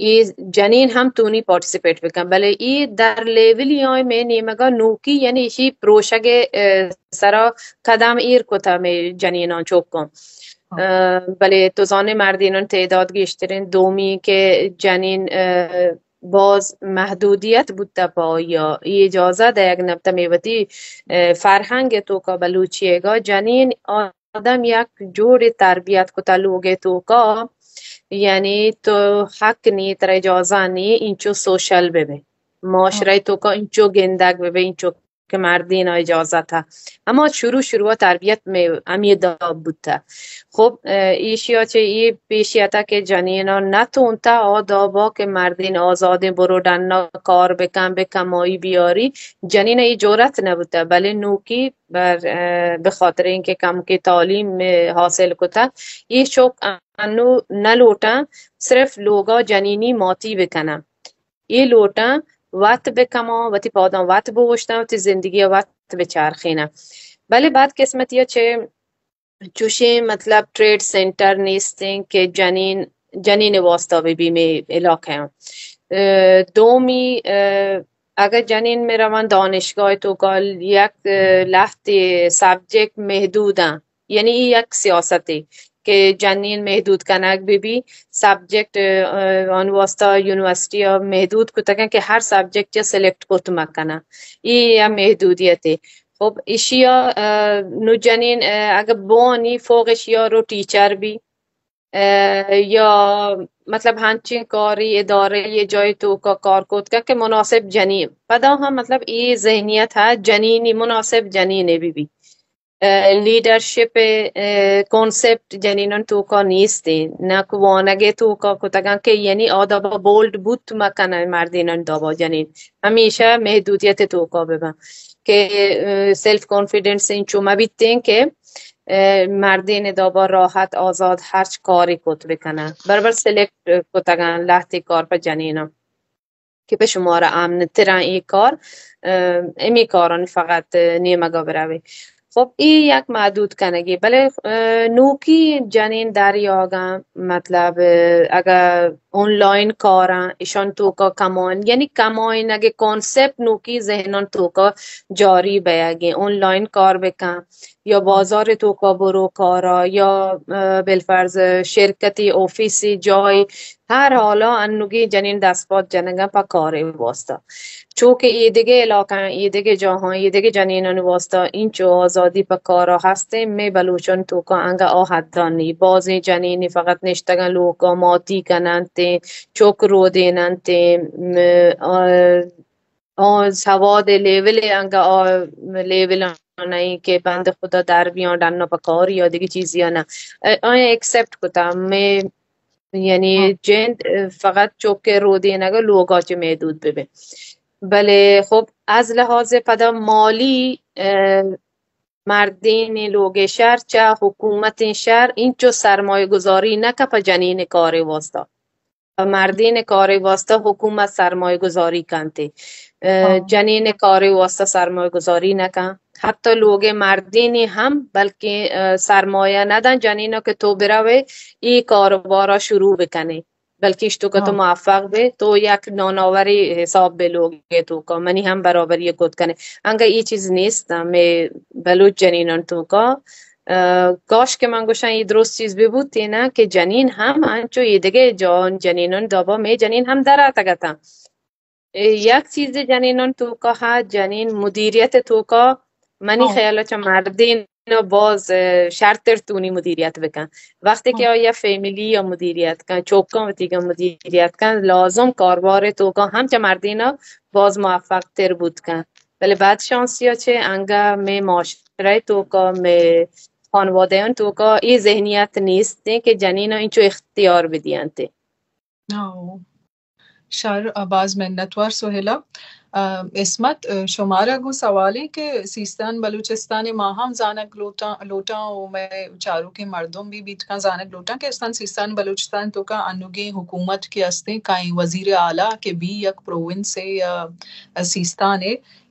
اے جنین ہم تونی پارٹیسپیٹ بکن، بلے اے در لیولی آئیں مئے نیمگا نوکی یعنی اشی پروشگ، ء، سرا قدم ایر کتا مئے جنیناں چوکاں. ء، بلے تو زانے مردینان تعداد گیشترین، دومی کہ جنین، ء، باز محدودیت بوتہ پہ آئیا، اے اجازہ دئیگ نبتہ مئے وتی، ء، فرہنگ توکا بلوچیگا جنین آدم یک جوڑے تربیت کتہ لوگ توکا، یعنی تو حق نی، ترا اجازہ نی انچو سوشل ببے، معاشرہ توکا انچو گندگ ببے، انچو کہ مردین اجازت ء. اما شروع شروع ء تربیت مئے ہمے داب بوتہ. خب، ء، ایشی ء چہ اے پیشی اتہ کہ جنین ء نہ تونتہ آ دابا کہ مردین آزادیں برو ڈنا کار بکن، بہ کمائی بیاری، جنین ء اے جرات نہ بوتہ، بلے نوکی بر، ء، بہ خاطر اینکہ کمکے تعلیم، ء، حاصل کتہ، اے شوق انو نہ لوٹاں صرف لوگا جنینی ماتی بکناں۔ اے لوٹاں وت بکماں، وتی پاداں وت بوشتاں، وتی زندگی وت بچارخیناں۔ بلے بعد قسمتی چہ چوشیں مطلب ٹریڈ سینٹر نیستیں کہ جنین، جنین واسطہ بہ بی مے علاقہ آں۔ اہ، دومی، اہ، اگر جنین مے روان دانشگاہ تو کال یک، اہ، لہتے سبجیکٹ محدوداں، یعنی ای یک سیاستے کہ جنین محدود کنگ بہ بی، سبجیکٹ، اہ، آن واسطہ یونیورسٹی محدود کتگن کہ ہر سبجیکٹ یا سلیکٹ کت مکنن، ای یا محدودیتے۔ خب ایشیا، اہ، نو جنین، اہ، اگہ بوانی فوق ایشیا رو ٹیچر بی، اہ، یا مطلب ہنچین کاری ادارہ یہ جای تو کا کار کت کا کہ مناسب جنین۔ پدا ہم مطلب ای ذہنیت ہے جنینی مناسب جنین بی بی۔ اہ، لیڈرشپ، اہ، کانسپٹ جنینان تو کا نیستیں۔ نہ کہ وانگے تو کا کتگان کہ یعنی آ دابا بولڈ بوت مکنن مردینان دابا جنین۔ ہمیشہ محدودیت تو کا ببن کہ، اہ، سیلف کانفیڈنس انچو مبیتیں کہ، اہ، مردین دابا راحت آزاد ہرچ کاری کت بکنن۔ برابر سلیکٹ کتگان لہتے کار پہ جنینان۔ کہ پہ شمارا امن تران اے کار، اہ، امی کاران فقط، اہ، نیمگا بروے۔ خب اے یک محدود کنگی، بلے، اہ، نوکی جنین دریاگاں، مطلب، اہ، اگا آنلاین کاراں، ایشان توکا کمائن، یعنی کمائنگے کانسپٹ نوکی ذہنان توکا جاری بیگیں، آنلاین کار بکن یا بازار توکا برو کارا یا، اہ، بالفرض شرکتی آفیسی جای ہر حالا انوگیں جنین دست پات جنگاں پہ کارے واسطہ۔ چو کہ ایدگہ علاقہ، ایدگہ جاہاں، ایدگہ جنینانی واسطہ اینچو آزادی پہ کارا ہستیں، مے بلوچان توکا انگا آ حدا نی۔ بازیں جنینی فقط نشتگاں لوکا ماتی کننت، چک رودیننت، م-، آ، آ سواد لیول انگا آ لیول نہیں کہ بند خدا در بیاں ڈنا پہ کار یا دیگہ چیزی نہ۔ آ، آ ایکسپٹ کتا، مے یعنی ہاں۔ جند، اه، فقط چوک ء رودینگ ء لوگا چہ محدود بہ بیں۔ بلے خب از لحاظ پدا مالی، اه، مردین لوگ شہر چہ حکومت شہر اینچو سرمایہ گذاری نہ کن پہ جنین کار واسطہ۔ پہ مردین کار واسطہ حکومت سرمایہ گذاری کنتے۔ اه، ہاں۔ جنین کار واسطہ سرمایہ گذاری نہ کن۔ حتی لوگ مردینی ہم بلکہ، اه، سرمایہ ندن جنینا کہ تو بروے ای کاروبارا شروع بکنے، بلکہ اشتو کہ تو ہاں۔ موفق بے، تو یک ناناوری حساب بے لوگ توکا، منی ہم برابری کت کنے۔ انگا ای چیز نیست، مے بلوچ جنینان توکا، اه، کاش کہ من گوشاں ای درست چیز بہ بوتین کہ جنین ہم انچو ایدگہ جان جنینان دابا مے جنین ہم در آتگتاں۔ اے یک چیز جنینان توکا ہا، جنین مدیریت توکا منی ہاں۔ خیال چہ مردین باز، اه، شرتر تونی مدیریت بکن۔ وقتی کہ ہاں۔ آیا فیملی یا مدیریت کن، چوکاں وتیگا مدیریت کن، لازم کاروبار توکا ہم چہ مردینا باز موفق تر بوت کن۔ بلے بد شانسی چہ انگا مے معاشرہ توکا، مے خانوادیان توکا اے ذہنیت نیست کہ جنینا اینچو اختیار بدینتے۔ ہاں۔ شر، باز منتوار سہیلا۔ اه، عصمت، اه، شمارا گوں سوالے کہ سیستان بلوچستان ما ہم زانگ لوٹاں، لوٹاں و مئے چاروکیں مردم بھی بیت کن زانگ لوٹاں کہ استان سیستان بلوچستان توکا انوگیں حکومت کہ استیں کائیں وزیر اعلیٰ کہ بی یک پروونس یا سیستان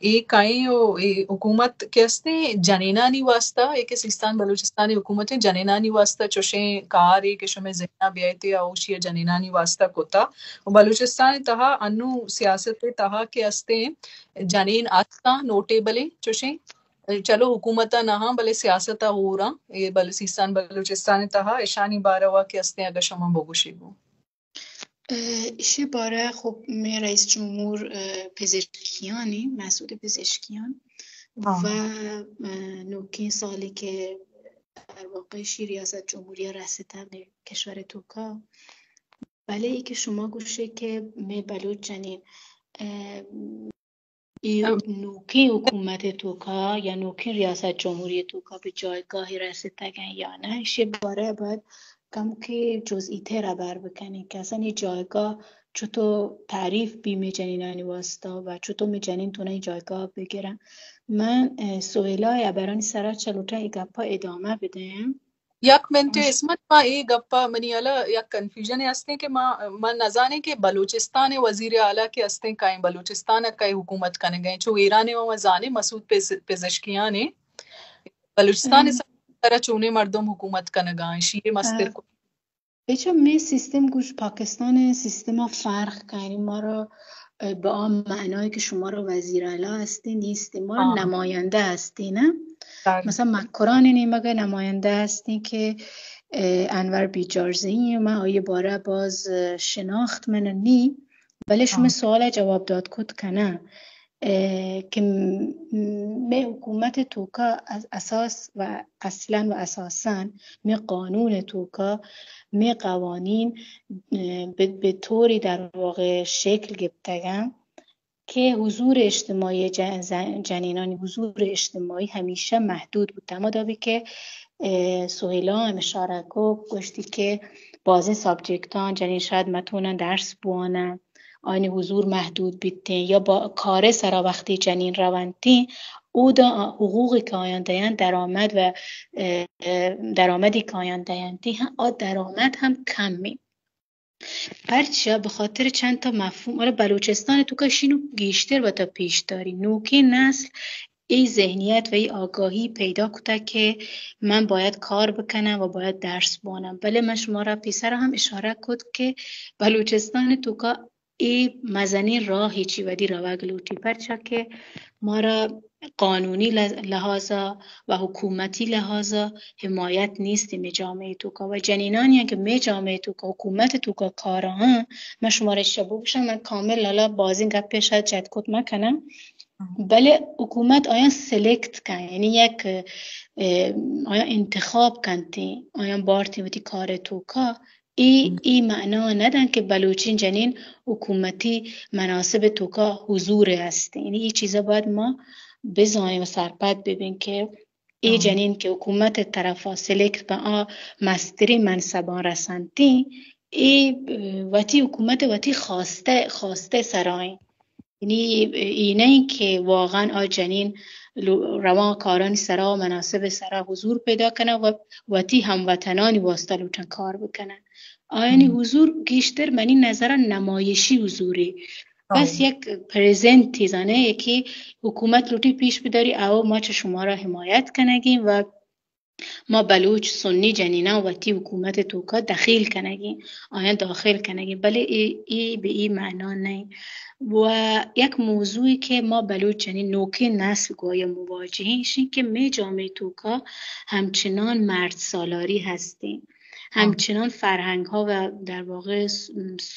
اے کائیں و اے حکومت کہ استیں جنینانی واسطہ، اے کہ سیستان بلوچستان حکومت جنینانی واسطہ چوشیں کارے کہ شمئے ذہنا بیایتے آ اوشی جنینانی واسطہ کتا۔ و بلوچستان تہا انو سیاست تہا کہ استیں جنین استاں نوٹیبلیں چوشیں، چلو حکومت نہ ہاں بلے سیاست ہوراں، اے بل سیستان بلوچستان تہا اشانی باروا کہ استیں اگر شما بگوشی گو۔ اه، ایشی بارہ خب مئے رئیس جمہور، اه، پزشکیانی، مسعود پزشکیان ہاں۔ و، اه، نوکیں سالی کہ در واقع شی ریاست جمہوری رسیتگ کشور توکا۔ بلے ای کہ شما گوشے کہ مئے بلوچ جنین، اه، اے ہم۔ نوکیں حکومت توکا یا نوکیں ریاست جمہوری توکا بہ جایگاہے رسیتگن یا نہ، ایشی بارہ باید کمکے جزئی تر ہبر بکنیں کہ اصلاً اے جایگاہ چطور تعریف بی مئے جنینانی واسطہ و چطور مئے جنین تونن اے جایگاہ بگرن۔ من، اه، سہیلا ء ہبرانی سرا چہ لوٹاں اے گپا ادامہ بدیاں۔ یک منٹ عصمت، ما اے گپا، منی حالا یک کنفیوژن ہستیں کہ ما، ما نزانیں کہ بلوچستان وزیر اعلیٰ کہ ہستیں کائیں، بلوچستان کائیں حکومت کنگا ایں، چو ایران ما زانیں مسعود پز-، پزشکیان ایں، بلوچستان سرا چونیں مردم حکومت کنگا ایں، شیئے مستر کو۔ بچا مئے سیستم گوش پاکستان سیستم فرق کنی، ما را، اه، به آن معنایی که شما را وزیر اعلی هستی نیستی، ما را نماینده هستی، نه؟ مثلا مکران نیمگا نماینده هستی که، اه، انور بیجارزئی، من آیه باره باز، اه، شناخت من نی، بله شما سوال جواب داد کت کنه. اه، که م-، مئے حکومت توکا از اساس و اصلاً و اساساً مئے قانون توکا مئے قوانین، اه، به، به طوری در واقع شکل گپتگن که حضور اجتماعی جن-، زن-، جنینانی حضور اجتماعی همیشه محدود بوده. اما دابی که، اه، سهیلا هم اشاره کو، گوشتی که بازیں سابجکتان جنین شاید متونن درس بوانن، آیانی حضور محدود بیتیں یا با کار سرا وقتی جنین روانتیں، اودا حقوقی که آیان دینت، درآمد و، اه، درآمدی که آیان دینتی، هم، آ درآمد هم کمی. پرچا؟ به خاطر چند تا مفهوم. حالا بلوچستان توکا شینو گیشتر وتا پیش داری. نوکیں نسل ای ذهنیت و ای آگاهی پیدا کتا که من باید کار بکنم و باید درس بوانم. بله من شما را پیسر هم اشاره کت که بلوچستان توکا اے مزنیں راہے چی ودی روگ لوٹی، پرچا کہ مارا قانونی لح-، لحاظا و حکومتی لحاظا حمایت نیست مئے جامعہ توکا و جنینانی کہ مئے جامعہ توکا حکومت توکا کارا ہاں، من شمارا شبو گوشم، من کامل حالا بازیں گپے شاید جت کت مکنم، بلے حکومت آیاں سلیکٹ کن، یعنی یک، اه، آیاں انتخاب کنتی، آیاں بارتی وتی کار توکا، ای، ای معنا ندن کہ بلوچیں جنین حکومتی مناصب توکا حضور ہستیں۔ یعنی ای چیزا باید ما بزانیں و سرپد ببیں کہ ای جنین کہ حکومت طرفا سلیکٹ بہ آ مستریں منصباں رسنتیں، ای، اه، وتی حکومت وتی خواستے، خواستے سرائیں۔ یعنی ای نہ انت کہ واقعاً آ جنین لو-، رواں کارانی سرا و مناصب سرا حضور پیدا کناں و وتی ہموطنانی واسطہ لوٹاں کار بکناں۔ آیانی حضور گیشتر منی نظرا نمایشی حضورے۔ بس یک پریزنٹی زانے، یکے حکومت لوٹی پیش بداری، او ما چہ شمارا حمایت کنگیں و ما بلوچ سنی جنیناں وتی حکومت توکا دخیل کنگیں، آیاں داخل کنگیں، بلے اے، اے بہ اے معنا نئیں۔ و یک موضوعے کہ ما بلوچ جنین نوکیں نسل گوں آیاں مواجہیں، ایشیں کہ مئے جامعہ توکا ہمچنان مرد سالاری ہستیں، ہمچنان فرہنگ ها و در واقع س-،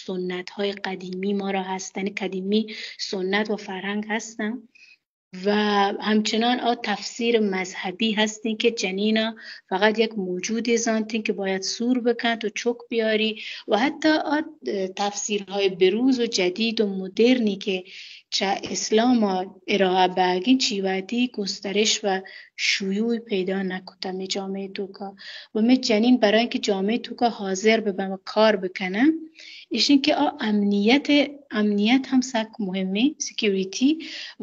سنت های قدیمی ما را هستن، قدیمی سنت و فرهنگ هستن. و همچنان آ تفسیر مذهبی هستیں کہ جنینا فقط یک موجودے زانتیں کہ باید سور بکنت و چک بیاری و حتی آ تفسیرهای بروز و جدید و مدرنی کہ چہ اسلام ارائه بہگیں چی وہدی گسترش و شیوع پیدا نکتا مئے جامعہ توکا۔ و مئے جنین برای کہ جامعہ توکا حاضر ببن و کار بکنن، ایشیں کہ آ امنیت، امنیت ہم سک مہمیں، سیکیوریٹی،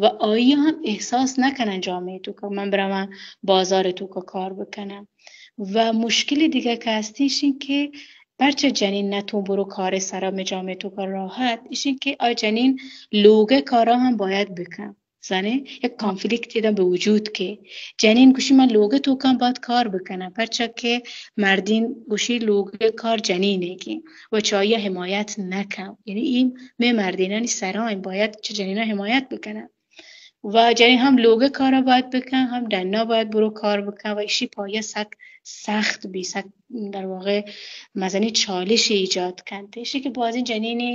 و آئی ہم احساس نکنن جامعہ توکا من برواں بازار توکا کار بکنم۔ و مشکلی دیگه که هستی ایشیں کہ پرچہ جنین نتون برو کار سرا مئے جامعہ توکا راحت، ایشیں کہ آ جنین لوگے کارا ہم باید بکن۔ زانے یک کانفلیکٹ ادا بہ وجود کے۔ جنین گوشی من لوگ توکاں باید کار بکناں، پرچا کہ مردین گوشی لوگ کار جنین ئیگیں و چہ آئی حمایت نکن۔ یعنی ای مئے مردینانی سرا ایں، باید چہ جنینا حمایت بکنن۔ و جنین ہم لوگ کارا باید بکن، ہم ڈنا باید برو کار بکن و ایشی پایہ سک سخت بی، سک در واقع مزنی چالش ایجاد کنت۔ ایشی کہ بازیں جنینی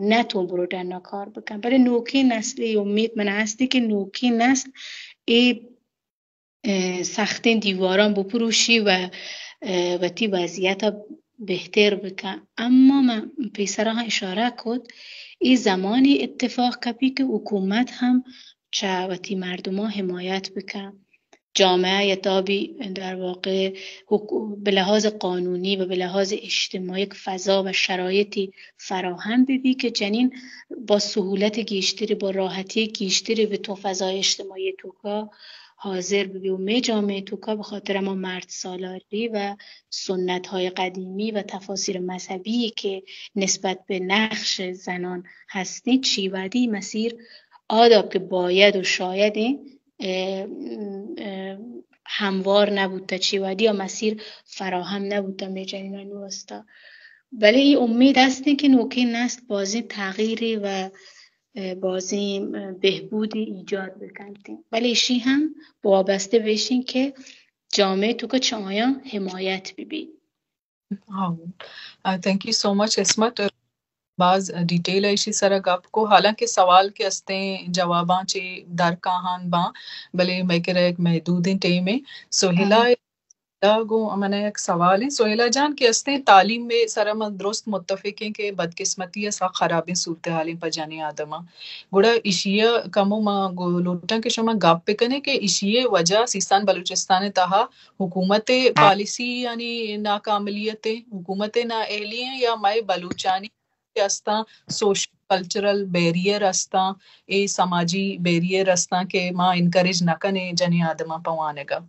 نہ تو برو ڈنا کار بکن۔ بلے نوکیں نسل، اے امید من ہستی کہ نوکیں نسل اے، اه، سختیں دیواراں بپروشی و، اه، وتی وضعیت بہتر بکن۔ اما من پیسرا ہم اشارہ کت، اے زمانی اتفاق کپی کہ حکومت ہم چہ وتی مردماں حمایت بکن۔ جامعہ یا تابی در واقع حکو-، به لحاظ قانونی و به لحاظ اجتماعی یک فضا و شرایطی فراهم ببی که جنین با سهولت گیشتری، با راحتی گیشتری به تو فضای اجتماعی توکا حاضر ببی و مئے جامعه توکا به خاطر هما مرد سالاری و سنت های قدیمی و تفاسیر مذهبی که نسبت به نقش زنان هستین، چی وهدی مسیر آداب که باید و شاید این، اه، اه، هموار نبوده، چی وهدی یا مسیر فراهم نبوده مئے جنینانی واسطه. بلے ای امید هستین که نوکین نسل بازین تغییری و، اه، بازین، اه، بهبودی ایجاد بکنتین. بلے اشی هم وابسته بیشین که جامعه توکا چه آیان حمایت ببی. ها. اه، thank you so much عصمت. باز ڊیٹیل ءَ ایشی سرا گپ کو، حالانکہ سوال کہ استیں جواباں چہ در کاہان باں، بلے مئے کرا یک محدودیں ٹائمے۔ سہیلا، ہاں۔ دا گوں من ءَ یک سوالے، سہیلا جان، کہ استیں تعلیم ءِ سرا ما درست متفقیں کہ بدقسمتی ءَ سک خرابیں صورتحالیں پہ جنیں آدماں۔ گڑا ایشی ءَ کمو ما گو-، لوٹاں کہ شما گپ بکنے کہ ایشی ءِ وجہ سیستان بلوچستان ءِ تہا حکومت ءِ پالیسی یعنی ناکاملیت ءِ، حکومت ءِ نااہلی ءِ یا مئے بلوچانی کہ استاں سوشل کلچرل بیریئر استاں، اے سماجی بیریئر استاں کہ ما انکریج نہ کنیں جنیں آدماں پہ وانگ ءَ۔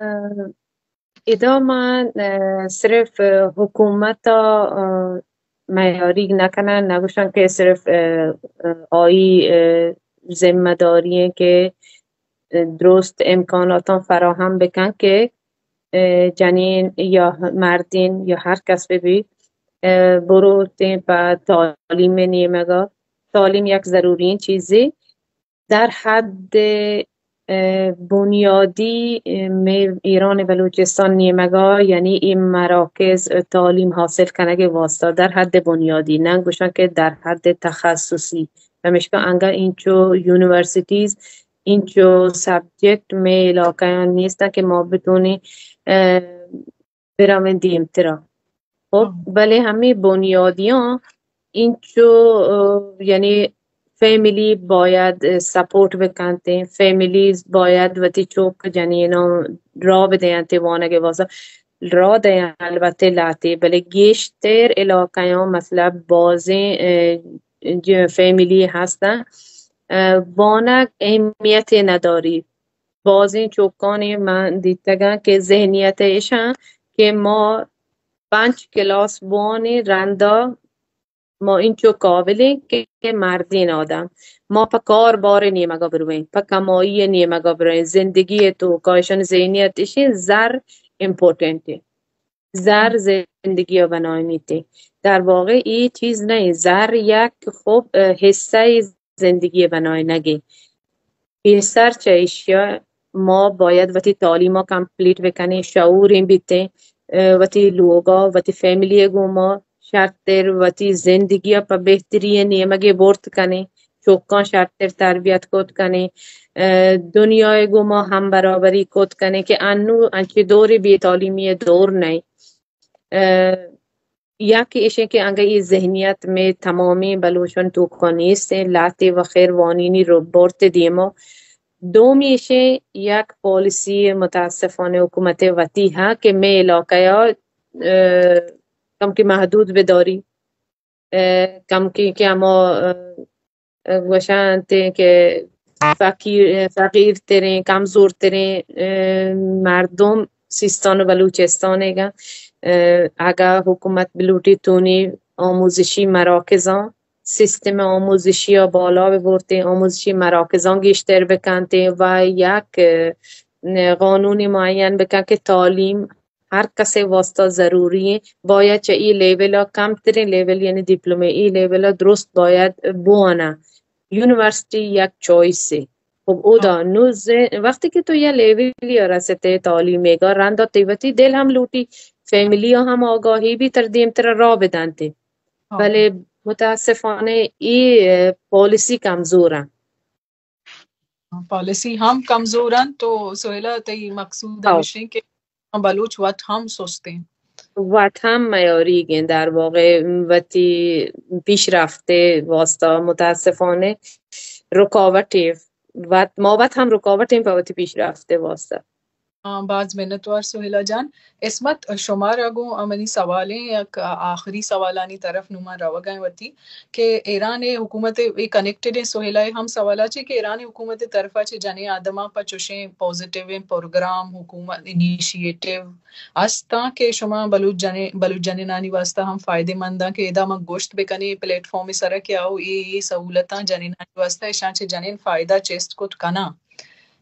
اه، ادا من، اه، صرف، اه، حکومت ءَ، اه، معیاریگ نہ کناں، نہ گوشاں کہ صرف، اه، اه، آئی، اه، ذمہ داری ایں کہ، اه، درست امکاناتاں فراہم بکن کہ، اه، جنین یا مردین یا ہر کس بہ بی، اه، بروتیں پہ تعلیم نیمگا۔ تعلیم یک ضروری چیزے۔ در حد، اه، بنیادی، اه، مئے ایران بلوچستان نیمگا، یعنی این مراکز تعلیم حاصل کنگ واسطہ در حد بنیادی، نہ گوشاں کہ در حد تخصصی۔ پمیشکا انگا اینچو یونیورسٹیز، اینچو سبجیکٹ مئے علاقہ نیستاں کہ ما بتونیں، اه، برویں دیمترا۔ خب، ہاں۔ بلے ہمے بنیادیاں اینچو، اه، یعنی فیملی باید سپورٹ بکنتیں، فیملیز باید وتی چوک جنیناں راہ بدینتیں وانگ واسطہ۔ راہ دیاں البتہ لہتے، بلے گیشتر علاقہاں مطلب بازیں، اه، جو فیملی ہستاں، اه، وانگ اہمیت نداری۔ بازیں چوکانی من دیتگاں کہ ذہنیت ایشاں کہ ما پنچ کلاس بوانیں رندا ما اینچو قابلیں کہ مردین آدم ما پہ کار بار نیمگا برویں، پہ کمائی نیمگا برویں، زندگی توکا ایشان ذہنیت ایشیں زر امپورٹنٹ ہے۔ زر زندگی ءَ بنائینیت۔ در واقع اے چیز نہ انت۔ زر یک خب، اه، حصہ زندگی ءِ بنائینگ ءِ۔ پیسر چہ ایشی ءَ ما باید وتی تعلیم ءَ کمپلیٹ بکنیں، شعوریں بیتیں، اه، وتی لوگ ءَ، وتی فیملی ءَ گوں ما شرتر وتی زندگی ءَ پہ بہتری ءِ نیمگ ءَ برت کنیں۔ چکاں شرتر تربیت کت کنیں، اه، دنیا ءَ گوں ما ہم برابری کت کنیں کہ انو انچیں دورے بے تعلیمی ءِ دور نئیں۔ اه، یک ایشیں کہ انگہ اے ذہنیت مئے تمامیں بلوچانی توکا نیستیں، لہتے و خیر وانینی رو برت دیما۔ دومی ایشیں یک پالیسی متاسفانہ حکومت وتی ہا کہ مئے علاقہ ءَ، اه، کم کہ محدود بداری۔ اه، کم کہ، کہ ہما، اه، گوشنت کہ فقیر، فقیر تریں، کمزور تریں، اه، مردم سیستان و بلوچستان گا، اه، اگا حکومت بلوٹی تونی آموزشی مراکزاں، سیستم آموزشی ءَ بالا ببرتیں، آموزشی مراکزاں گیشتر بکنتیں و یک، اه، قانونی معین بکن کہ تعلیم ہر کسے واسطہ ضروری ایں، باید چہ اے لیول ءَ کمتریں لیول یعنی دیپلومے، اے لیول ءَ درست باید بواناں۔ یونیورسٹی یک چوائسے۔ خب اودا نو ز-، وقتی کہ تو یک لیولی ءَ رستے تعلیمے گا، رندا تئی وتی دل ہم لوٹی، فیملی ءَ ہم آگاہی بی ترا دیمترا راہ بدنتے۔ ہاں۔ بلے متاسفانہ اے، اه، پالیسی کمزور ایں۔ پالیسی ہم کمزور انت، تو سہیلا تئی مقصود ہاں۔ ہمیش انت کہ بلوچ وت ہم سست انت۔ وت ہم میاریگ انت، در واقع وتی پیشرفت واسطہ متاسفانہ رکاوٹے وت، ما وت ہم رکاوٹیں پہ وتی پیشرفت واسطہ۔ آ، باز منتوار سہیلا جان۔ عصمت، شمارا گوں آ منی سوالیں یک آخری سوالانی طرف نوں من روگ ءَ وتی کہ ایران ءِ حکومت ءَ اے کنیکٹڈ ایں سہیلا ءِ ہم سوالا چہ کہ ایران ءِ حکومت ءِ طرفا چہ جنیں آدماں پہ چوشیں پازیٹیو ایں پروگرام، حکومت انیشیٹیو استاں کہ شما بلوچ جنیں، بلوچ جنینانی واسطہ ہم فائدہ منداں کہ ادا ما گوشت بکنیں پلیٹ فارم ءِ سرا کہ آؤ اے، اے سہولتاں جنینانی واسطہ اشاں چہ جنین فائدہ چست کت کناں۔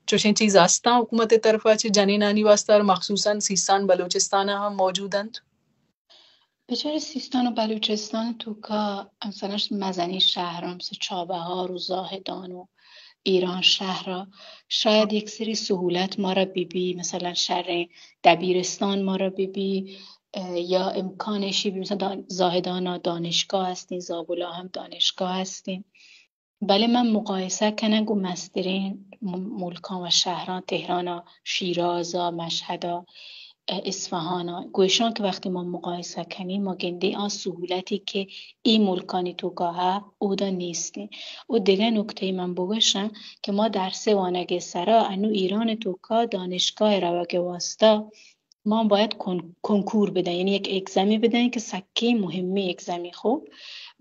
چوشیں چیز استاں حکومت ءِ طرفا چہ جنینانی واسطہ، مخصوصاً سیستان بلوچستان ءَ ہم موجود انت؟ بچار سیستان و بلوچستان توکا مثلاً مزنیں شہراں مثل چابہار و زاہدان و ایران شہر ءَ شاید یک سری سہولت مارا بہ بی، مثلاً شریں دبیرستان مارا بہ بی، اه، یا امکان ایشی بی، مثلاً دان-، زاہدان ءَ دانشگاہ ہستیں، زابل ءَ ہم دانشگاہ ہستیں۔ بلے من مقایسہ کناں گوں مستریں م-، ملکاں و شہراں، تہران ءَ، شیراز ءَ، مشہد ءَ، اه، اصفہان ءَ، گوں ایشاں کہ وقتی ما مقایسہ کنیں، ما گندیں آ سہولتے کہ اے ملکانی توکا ہ اودا نیستیں۔ و دگہ نکتہ من بگوشاں کہ ما درس وانگ ءِ سرا انو ایران توکا دانشگاہ روگ ءِ واسطہ ما باید کن-، کنکور بدئیں، یعنی یک ایگزامی بدئیں کہ سکیں مہمیں ایگزامی، خوب،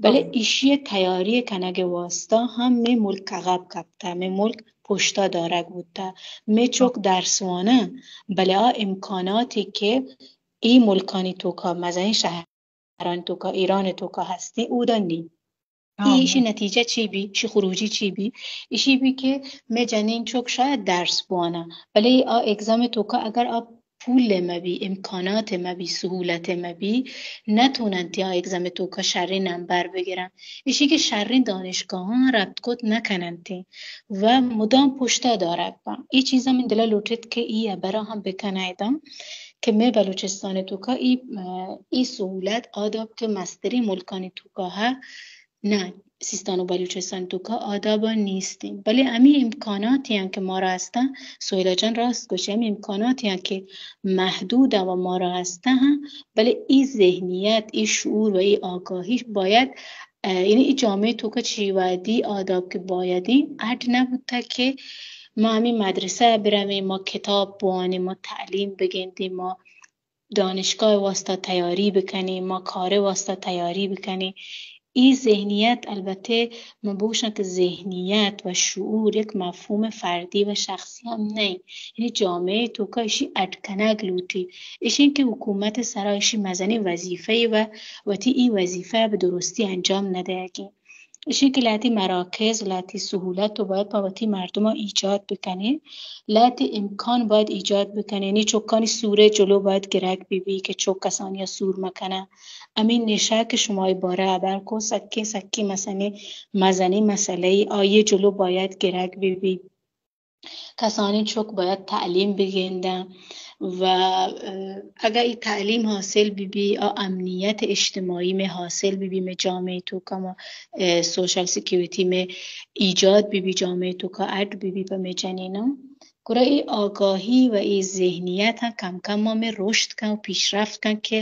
بلے ایشی تیاری کنگ واسطہ ہم مے ملک عقب کپتہ، مے ملک پشتا دارگ بوتہ، مے چک درس وانہ، بلے آ امکاناتی کہ ای ملکانی توکا، مزنیں شہرانی توکا، ایران توکا ہستیں، اودا نی۔ ای ایشی نتیجہ چی بی؟ ایشی خروجی چی بی؟ ایشی بی کہ مے جنین چک شاید درس بوانا، بلے آ ایگزام توکا اگر آ پول مبی، امکانات مبی، سہولت مبی، نتوننتی آ ایگزام توکا شریں نمبر بگرن۔ ایشی کہ شریں دانشگاہاں ربط کت نکننتی و مدام پشتا دارگ بان۔ ای چیزا من دلا لوٹت کہ ای ہبرا ہم بکنائیداں کہ مے بلوچستان توکا ای، ای سہولت آداب کہ مستریں ملکانی توکا ہ نہ، سیستان و بلوچستان توکا آدابا نیستیں، بلے ہمے امکاناتی ہن کہ مارا ہستن، سہیلا جان راست گوشی، ہمے امکاناتی ہن کہ محدود و مارا ہستن ہن، بلے ای ذہنیت، ای شعور و ای آگاہی باید، اه، یعنی ای جامعہ توکا چی وادی آداب کہ بایدی اڈ نبوتا کہ ما ہمے مدرسہ برویں، ما کتاب بوانیں، ما تعلیم بگندیں، ما دانشگاہ واسطہ تیاری بکنیں، ما کار واسطہ تیاری بکنیں۔ ای ذہنیت، البتہ من بگوشاں کہ ذہنیت و شعور یک مفہوم فردی و شخصی ہم نئیں، یعنی جامعہ توکا اشی اڈ کنگ لوٹی۔ اشی کہ حکومت سرا اشی مزنیں وظیفہ و وتی ای وظیفہ بہ درستی انجام ندیگیں۔ اشی کہ لہتی مراکز، لہتی سہولت تو باید پہ وتی مردماں ایجاد بکنیں، لہتی امکان باید ایجاد بکنیں۔ نی چکانی سورے جلو باید گرگ بہ بی کہ چک کسانی سور مکنن۔ ہمے نشہ کہ شما ای بارہ ہبر کو، سکیں، سکیں مزنیں، مزنیں مسئلہ ای، آئی جلو باید گرگ بہ بی۔ کسانیں چک باید تعلیم بگندن و، اه، اگہ ای تعلیم حاصل بہ بی، آ امنیت اجتماعی مے حاصل بہ بی، مے جامعہ توکا ما، اه، سوشل سیکیورٹی مے ایجاد بہ بی، جامعہ توکا اڈ بہ بی پہ مے جنیناں، گڑا ای آگاہی و ای ذہنیت ہم کم کم ما مے رشد کن و پیشرفت کن کہ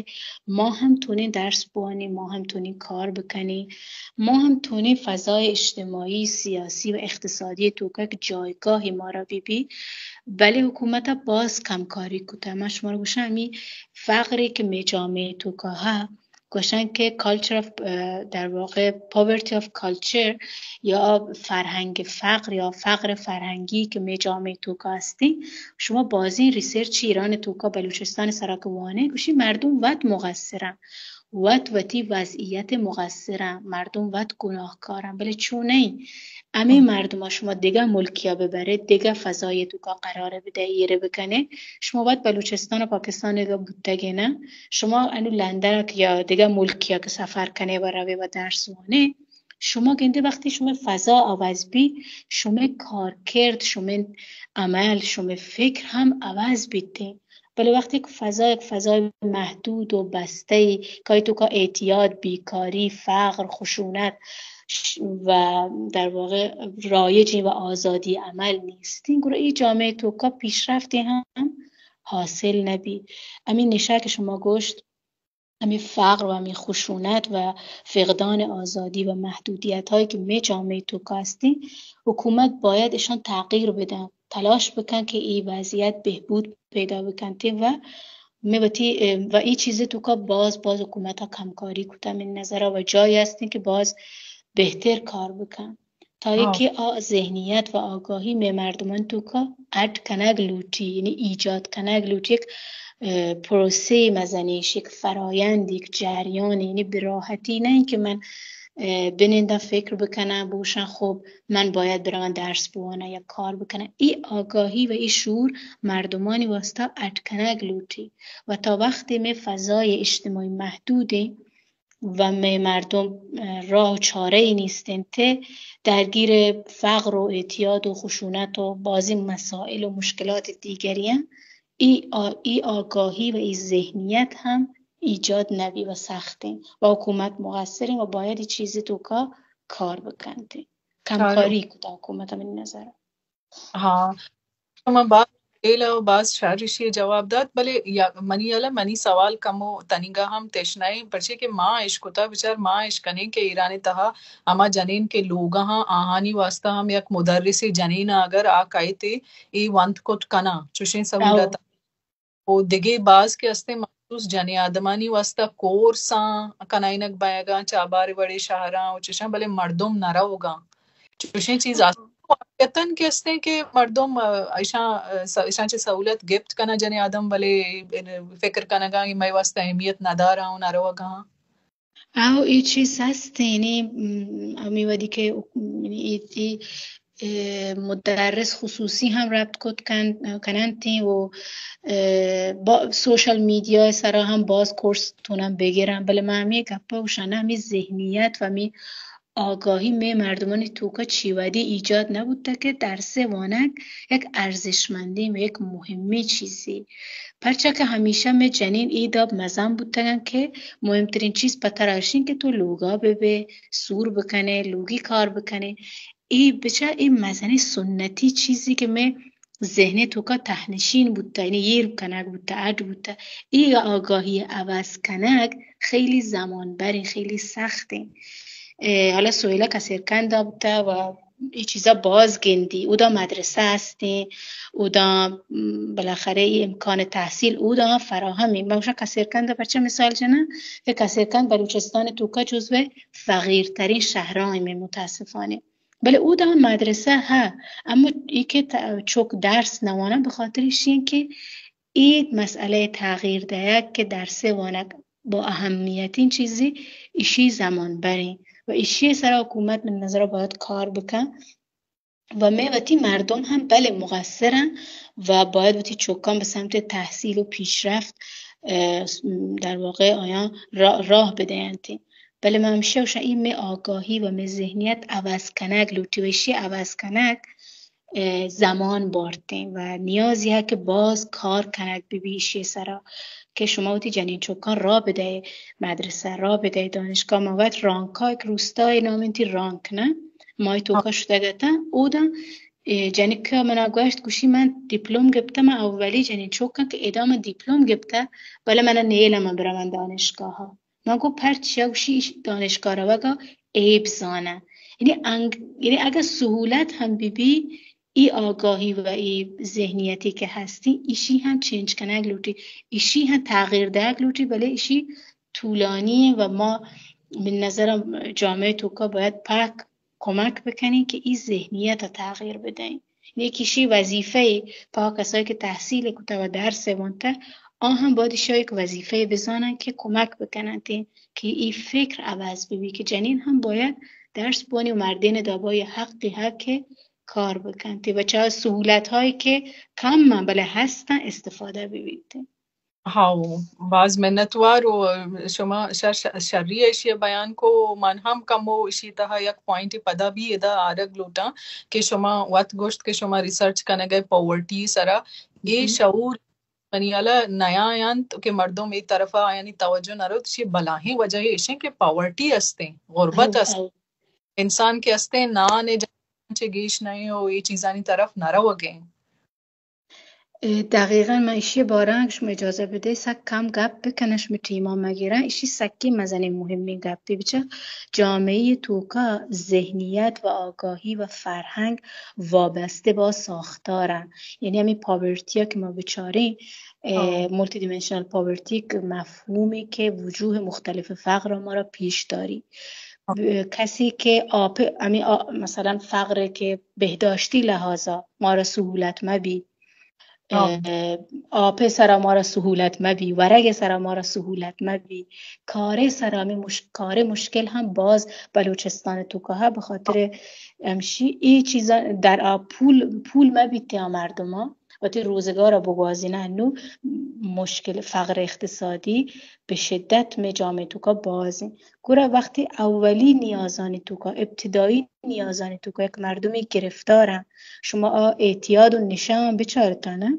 ما ہم تونیں درس بوانیں، ما ہم تونیں کار بکنیں، ما ہم تونیں فضای اجتماعی، سیاسی و اقتصادی توکا یک جایگاہی مارا بہ بی، بلے حکومت باز کمکاری کتہ۔ من شما را گوشاں، ہمے فقری کہ مے جامعہ توکا ہ، گوشن کہ کلچر آف، اه، در واقع پاورٹی آف کلچر یا فرہنگ فقر یا فقر فرہنگی کہ مے جامعہ توکا ہستیں، شما بازیں ریسرچ ایران توکا بلوچستان سرا کہ وانیں، گوشی مردم وت مقصرن۔ وت وتی وضعیت مقصرن، مردم وت گناہکارن، بلے چو نئیں۔ ہمے مردما شما دگہ ملکیا ببرے، دگہ فضای توکا قرار بدے، ایرے بکنے، شما وت بلوچستان و پاکستان اگہ بوتگے نہ، شما انو لندن یا دگہ ملکیا کہ سفر کنے و روے و درس وانے، شما گندے وقتی شما فضا عوض بی، شما کارکرد، شما عمل، شما فکر ہم عوض بیتے۔ بلے وقتی یک فضا، یک فضای محدود و بستہ ای کہ آئی توکا اعتیاد، بیکاری، فقر، خشونت ش-، و در واقع رایجی و آزادی عمل نیستی، گڑا ای جامعہ توکا پیشرفتی ہم حاصل نبی۔ ہمے نشہ کہ شما گوشت، ہمے فقر و ہمے خشونت و فقدان آزادی و محدودیت ہایی کہ مے جامعہ توکا ہستی، حکومت باید اشان تغییر بدن۔ تلاش بکن کہ اے وضعیت بہبود پیدا بکنت و مئے وتی، اه، و اے چیز توکا باز، باز حکومت ءَ کمکاری کتا، من نظر ءَ و جای ہستیں کہ باز بہتر کار بکن، تا ہاں۔ کہ آ ذہنیت و آگاہی مئے مردمان توکا اڈ کنگ لوٹی، یعنی ایجاد کنگ لوٹی، یک، اه، پروسے مزنیش، یک فرایند، یک جریان، یعنی براحتی نہ کہ من، اه، بننداں فکر بکناں، بوشاں خب من باید برواں درس بواناں یا کار بکناں۔ اے آگاہی و اے شعور مردمانی واسطہ اڈ کنگ لوٹی و تا وقتی مئے فضای اجتماعی محدودیں و مئے مردم، اه، راہ و چارہ ای نیستنت، درگیر فقر و اعتیاد و خشونت و بازی مسائل و مشکلات دیگری ہیں، ای آ-، ای آگاہی و ای ذہنیت ہم ایجاد نبی و سختیں و حکومت مقصریں و باید ای چیز توکا کار بکنت۔ کمکاری کتا حکومت من نظر۔ ہاں، شما باز ڈیل و باز شر ایشی جواب دات، بلے یا منی یلا منی سوال کمو تنیگا ہم تشنائیں، پرچے کہ ما اشکتا بچار ما اشکنیں کہ ایران تہا ہما جنین کہ لوگا ہاں آہانی واسطہ ہم یک مدرس جنین اگر آ کئیت اے ونت کت کناں، چوشیں سہولت او۔ و دگہ باز کہ استیں مخصوص جنی آدمانی واسطہ کورساں کنائینگ بایگاں چہ بارے وڑے شہراں و چشاں، بلے مردم نہ روگاں۔ چوشیں چیز است واقعتاً کہ استیں کہ مردم، اه، ایشاں، اه، س-، ایشاں چہ سہولت گپت کناں جنی آدم، بلے فکر کنگاں کہ مئے واسطہ اہمیت نہ داراں و نہ روگاں۔ او اے چیز ہست، یعنی، م، ہمے وہدی کہ، یعنی، اے، اے، اے، مدرس خصوصی ہم ربط کت کن-، کننت و، اے، با-، سوشل میڈیا سرا ہم باز کورس تونن بگرن، بلے من ہمے گپا گوشاں، ہمے ذہنیت و ہمے آگاہی مئے مردمانی توکا چی وہدی ایجاد نبوتہ کہ درس وانگ یک ارزشمندیں و یک مہمیں چیزے۔ پرچا کہ ہمیشہ مئے جنین اے داب مزن بوتگن کہ مہمترین چیز پہ ترا اشیں کہ تو لوگا ببے، سور بکنے، لوگی کار بکنے۔ اے بچار اے مزنیں سنتی چیزے کہ مئے ذہن توکا تہنشین بوتہ، یعنی ایر کنگ بوتہ، اڈ بوتہ۔ اے آگاہی عوض کنگ خیلی زمان بریں، خیلی سختیں۔ اے، حالا سہیلا کسرکندا بوتہ و اے چیزا باز گندی۔ اودا مدرسہ ہستیں، اودا، م، بالاخرہ اے امکان تحصیل اودا فراہمیں۔ من گوشاں کسرکندا پرچہ مثال جناں کہ کسرکند بلوچستان توکا جزو فقیرترین شہراں متاسفانہ۔ بلے اودا مدرسہ ہا، اما اے کہ ت-، چک درس نواناں بخاطر ایشی کہ اے مسئلہ تغییر دئیگ کہ درس وانگ با اہمیتیں چیزے، ایشی زمان بریں و ایشی سرا حکومت من نظر باید کار بکن و مئے وتی مردم ہم بلے مقصرن و باید وتی چکاں بہ سمت تحصیل و پیشرفت، اه، در واقع آیاں را-، راہ بدینت۔ بلے من ہمیشہ گوشاں اے مئے آگاہی و مئے ذہنیت عوض کنگ لوٹی و ایشی عوض کنگ اه، زمان بارتیں و نیازی ہا کہ باز کار کنگ بہ بی ایشی سرا کہ شما وتی جنین چکاں راہ بدئے مدرسہ، راہ بدئے دانشگاہ۔ ما وت رانکا، یک روستائے نام انتی رانک نہ، ما ای توکا شتگ اتاں، اودا، اه، جنکا منا گوشت، گوشی من دیپلم گپتہ، من اولی جنین چکاں کہ ادا من دیپلم گپتہ، بلے منا نیلہ من برواں دانشگاہا۔ من گو پرچیا؟ گوشی ایش دانشگاہ روگا عیب زانہ۔ یعنی انگ-، یعنی اگر سہولت ہم بہ بی، ای آگاہی و ای ذہنیتی کہ ہستی، ایشی ہم چینج کنگ لوٹی، ایشی ہم تغییر دئیگ لوٹی، بلے ایشی طولانی و ما من نظر جامعہ توکا باید پاک کمک بکنیں کہ ای ذہنیت تغییر بدئیں۔ یعنی کہ ایشی وظیفہ پہ کسایی کہ تحصیل کتہ و درس وانتہ، آ ہم باید ایشی یک وظیفہ بزانن کہ کمک بکننت کہ ای فکر عوض ببی کہ جنین ہم باید درس بوانی و مردین دابا ای حقی ہا کہ کار بکنت و چہ سہولت ہایی کہ کم من بلے ہستن استفادہ ببیت۔ ہاو، باز منتوار و شما شر-، شر-، شری ایشی بیان کو۔ من ہم کمو ایشی تہا یک پوائنٹ پدا بھی ادا آرگ لوٹاں کہ شما وت گوشت کہ شما ریسرچ کنگئے پاورٹی سرا۔ اے ہم۔ شعور منی حالا نیا انت کہ مردم اے طرفا آیانی توجہ نہ روت، ایشی بلاہیں وجہ ایشیں کہ پاورٹی استیں، غربت ہاو، است۔ ہاو۔ انسان کہ استیں نان چہ گیش نہیں و اے چیزانی طرف نہ روگیں۔ اه، دقیقاً من ایشی بارا اگہ شما اجازہ بدے سک کم گپ بکنش می ٹیما مگیرن. ایشی سکی مزنی مهمی گپی بچه جامعه توکا ذهنیت و آگاهی و فرهنگ وابسته با ساختارن. یعنی همین پاورتی ها که ما بچاریم، اه، مولتی دیمنشنال پاورتی که مفهومی که وجوه مختلف فقر ما را پیش داری. ب-، کسی که آپ، امی آ-، مثلاً فقر که بهداشتی لحاظا ما را سهولت مبی، اه، آپ سرا ما را سهولت مبی، ورگ سرا ما را سهولت مبی، کار سرا می مش-، کار مشکل هم باز بلوچستان توکا ها، به خاطر امشی ای چیزا در آ پول، پول مبی تیا مردما وتی روزگار بگوازینه. نو مشکل فقر اقتصادی به شدت می جامعه توکا بازین. گڑا وقتی اولی نیازانی توکا، ابتدایی نیازانی توکا یک مردمی گرفتارن، شما آ اعتیاد و نشان بچارتانه،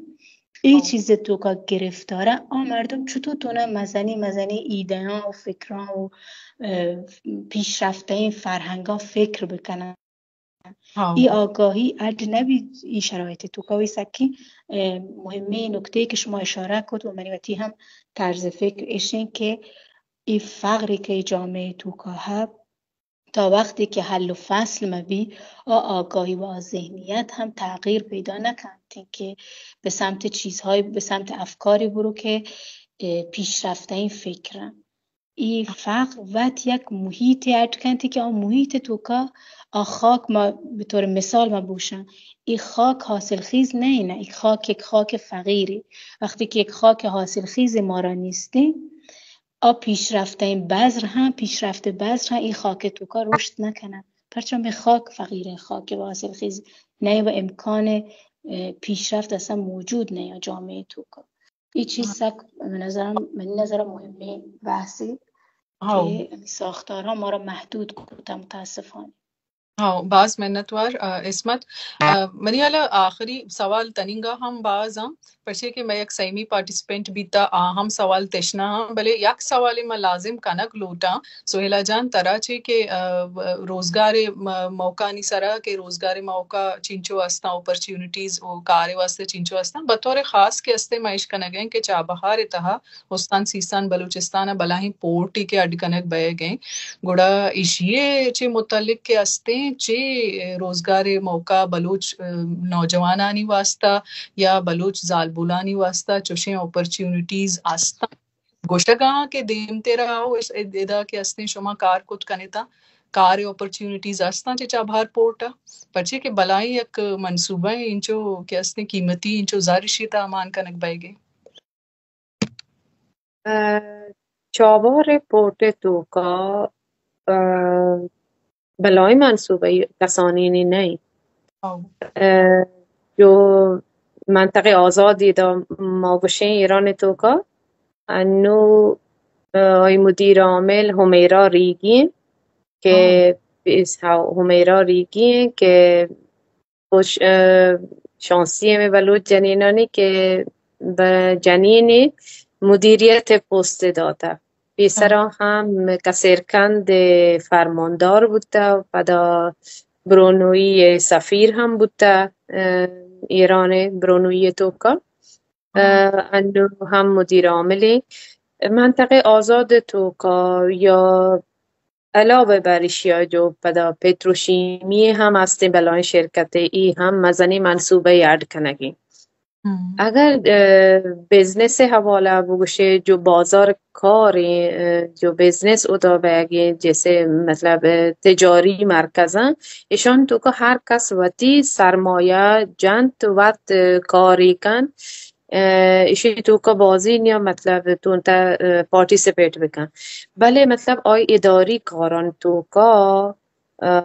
ای چیز توکا گرفتارن، آ مردم چطور تونه مزنی مزنی ایدهان و فکران و، اه، پیشرفته‌ین فرهنگان فکر بکنن؟ ای آگاهی اڈ نبی ای شرایط توکا. و ای سکی، اه، مهمه نکته که شما اشاره کت و منی وتی هم طرز فکر اشین که ای فقری که ای جامعه توکا هب، تا وقتی که حل و فصل مبی، آ آگاهی و آ ذهنیت هم تغییر پیدا نکنت که به سمت چیزهای، به سمت افکاری برو که، اه، پیشرفته‌ین فکرن. ای فقر وت یک محیط اڈ کنت که آ محیط توکا آ خاک، ما به طور مثال ما بوشن، ای خاک حاصل خیز نه، نه، ای خاک یک خاک فقیری. وقتی که یک خاک حاصل خیز ما را نیستی، آ پیشرفته‌ین بذر هم، پیشرفت بذر هم ای خاک توکا رشد نکنه. پرچم به خاک فقیره، خاک و حاصل خیز نه و امکان، اه، پیشرفت اصلاً موجود نه یا جامعه توکا. ای چیز سک به نظرم، به نظرم مهمه بحثی که این ساختارها ما را محدود کرده متاسفانه. ہاں، باز منتوار، آ، عصمت۔ آ، منی ہیال ء آخری سوال تننگا ہم باز ہم، پرچے کہ مئے یک سیمی پارٹیسپینٹ بیتا، آ ہم سوال تشنا ہم، بلے یک سوالے من لازم کنگ لوٹاں، سہیلا جان، ترا چے کہ، آ، روزگار ء م-، موقع آنی سرا کہ روزگار ء موقع چنچو استاں، اپرچونیٹیز و کار ء واسطہ چنچو استاں، بطور خاص کہ استے ما اش کنگ ء کہ چابہار ء تہا استان سیستان بلوچستان ء بلاہیں پورٹے کہ اڈ کنگ بئیگ ء انت، گڑا ایشی ء چہ متعلق کہ استیں چے روزگار ء موقع بلوچ، ا، نوجوانانی واسطہ یا بلوچ زالبولانی واسطہ چوشیں اپرچونیٹیز استاں؟ گوشگ ء آں کہ دیمتر ء او اس-، اد-، ادا کہ استیں شما کار کت کنتاں، کار ء اپرچونیٹیز استاں چہ چابہار پورٹ ء، پرچے کہ بلاہیں یک منصوبہ انچو کہ استیں قیمتی انچو زر اشی تہ مان کنگ بئیگ ء۔ ء، چابہار ء پورٹ ء توکا، ء، بلاہیں منصوبہ کسانینی نہ انت۔ ء، جو منطقہ آزادی دا ما گوشیں ایران ء توکا، انو، ء، آئی مدیر عامل حمیرا ریگی انت کہ اس-، ہاں، حمیرا ریگی انت کہ خوش، ء، شانسی ہمے بلوچ جنینانی کہ بہ جنین مدیریت پوست داتہ۔ پیسرا ہم کسیرکند فرماندار بوتہ، پدا برونوئی سفیر ہم بوتہ، ء، ایران برونوئی توکا۔ ء، انو ہم مدیر عامل منطقہ آزاد توکا یا علاوہ بر ایشی ء جو پدا پتروشیمی ہم ہستیں بلاہیں شرکتے، ای ہم مزنیں منصوبہ اڈ کنگی۔ اگر، ء، بزنس حوالہ بگوشے، جو بازار کار، ء، جو بزنس ادا بیگیں، جیسے مطلب، ء، تجاری مرکز ہیں، ایشان توکا ہر کس وتی سرمایہ جنت وت، ء، کاری کن، ء، ایشی توکا بازی نیا مطلب تون تا، ء، پارٹیسپیٹ بکن۔ بلے مطلب آئی اداری کاران توکا، ء،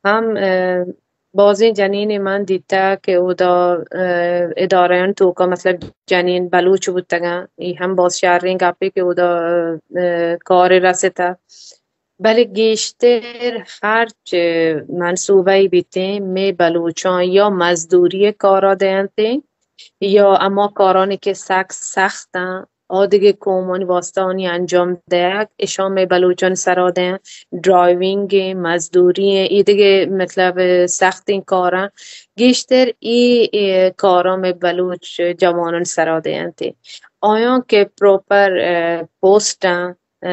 ہم، ء، بازیں جنین من دیتا کہ اودا، ء، ادارہان توکا مطلب جنین بلوچ بوتگاں۔ ای ہم باز شریں گپے کہ اودا، ء، کار رستا۔ بلے گیشتر ہرچ منصوبہ بیتیں، مے بلوچاں یا مزدوری کارا دینتیں، یا ہما کارانی کہ سک سخت اَنت، آ دگہ قومانی واسطہ آنی انجام دئیگ، اشاں مئے بلوچانی سرا دئیاں، ڈرائیونگ ایں، مزدوری ایں، اے دگہ مطلب سختیں کاراں، گیشتر اے، اے کاراں مئے بلوچ جوانانی سرا دئینت۔ آیاں کہ پراپر، ء، پوسٹاں، ء،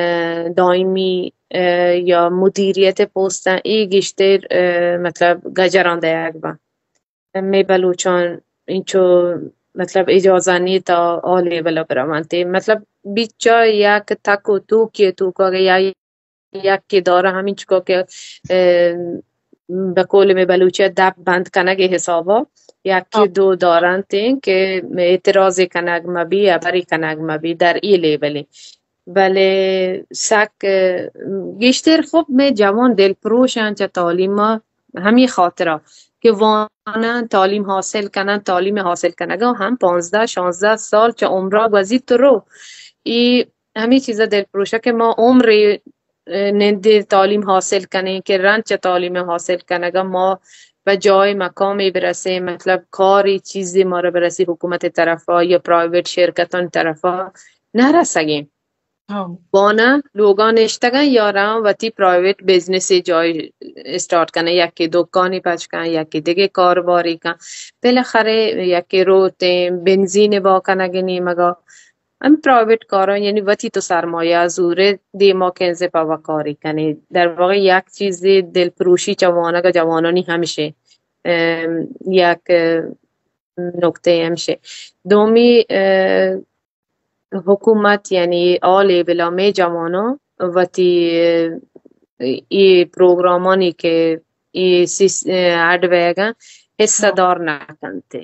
دائمی، ء، یا مدیریت پوستاں، اے گیشتر، ء، مطلب گجراں دئیگ باں۔ مئے بلوچاں انچو مطلب اجازہ نی تا آ لیول ء برونت۔ مطلب بچا یک تک و توکی توکا یا یکے دارا ہمینچکا کہ، اه، بہ قول مئے بلوچی ء دپ بند کنگ ء حسابا یکے ہاں۔ دو دارنت کہ اعتراض کنگ مبی، ہبری کنگ مبی در ای لیول ء۔ بلے سک، اه، گیشتر خب مئے جوان دلپروش انت چہ تعلیم ء ہمے خاطرا کہ وانن، تعلیم حاصل کنن، تعلیم حاصل کنگا ہم پانزدہ شانزدہ سال چہ عمرا گوزیت تو رو۔ ای ہمے چیزا دلپروشا کہ ما عمرے، اه، نندیں تعلیم حاصل کنیں کہ رند چہ تعلیم حاصل کنگا ما بہ جاہ مقامے برسیں، مطلب کاری چیزے مارا برسی حکومت طرفا یا پرائیویٹ شرکتان طرفا نہ رسگیں۔ ہاں۔ بانہ لوگا نشتگاں یا راں وتی پرائیویٹ بزنس جاہ اسٹارٹ کنیں، یکے دکانی پچ کن، یکے دگہ کاروباری کن، بالاخرہ یکے روتیں بنزین با کنگ نیمگا۔ ہم پرائیویٹ کاراں یعنی وتی تو سرمایہ زورے دیما کنزے پہ وکاری کنی۔ در واقع یک چیزے دلپروشی چہ وانگ ء جوانانی ہمشے، ام، یک، ام، نکتے ہمشے۔ دومی، اه، حکومت یعنی آ لیول ء مئے جواناں وتی، اه، اے پروگرامانی کہ اے سیس-، اه، اڈ بیگاں حصہ دار نہ کنتے۔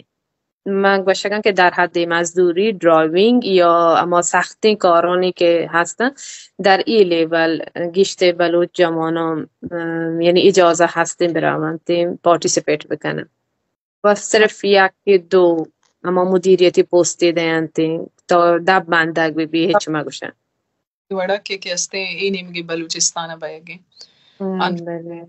من گوشگاں کہ در حد مزدوری، ڈرائیونگ یا ہما سختیں کارانی کہ ہستن، در ای لیول گیشتر بلوچ جواناں، ام، یعنی اجازہ ہستیں براونتیں پارٹیسپیٹ بکنن۔ و صرف یک دو ہما مدیریتی پوستے دینتیں تو دپ بندگ بہ بی، ہچ مگوشن۔ وڑا کہ، کہ استیں اے نیمگے بلوچستان ء بئیگیں۔ ہم، ان-، بلے۔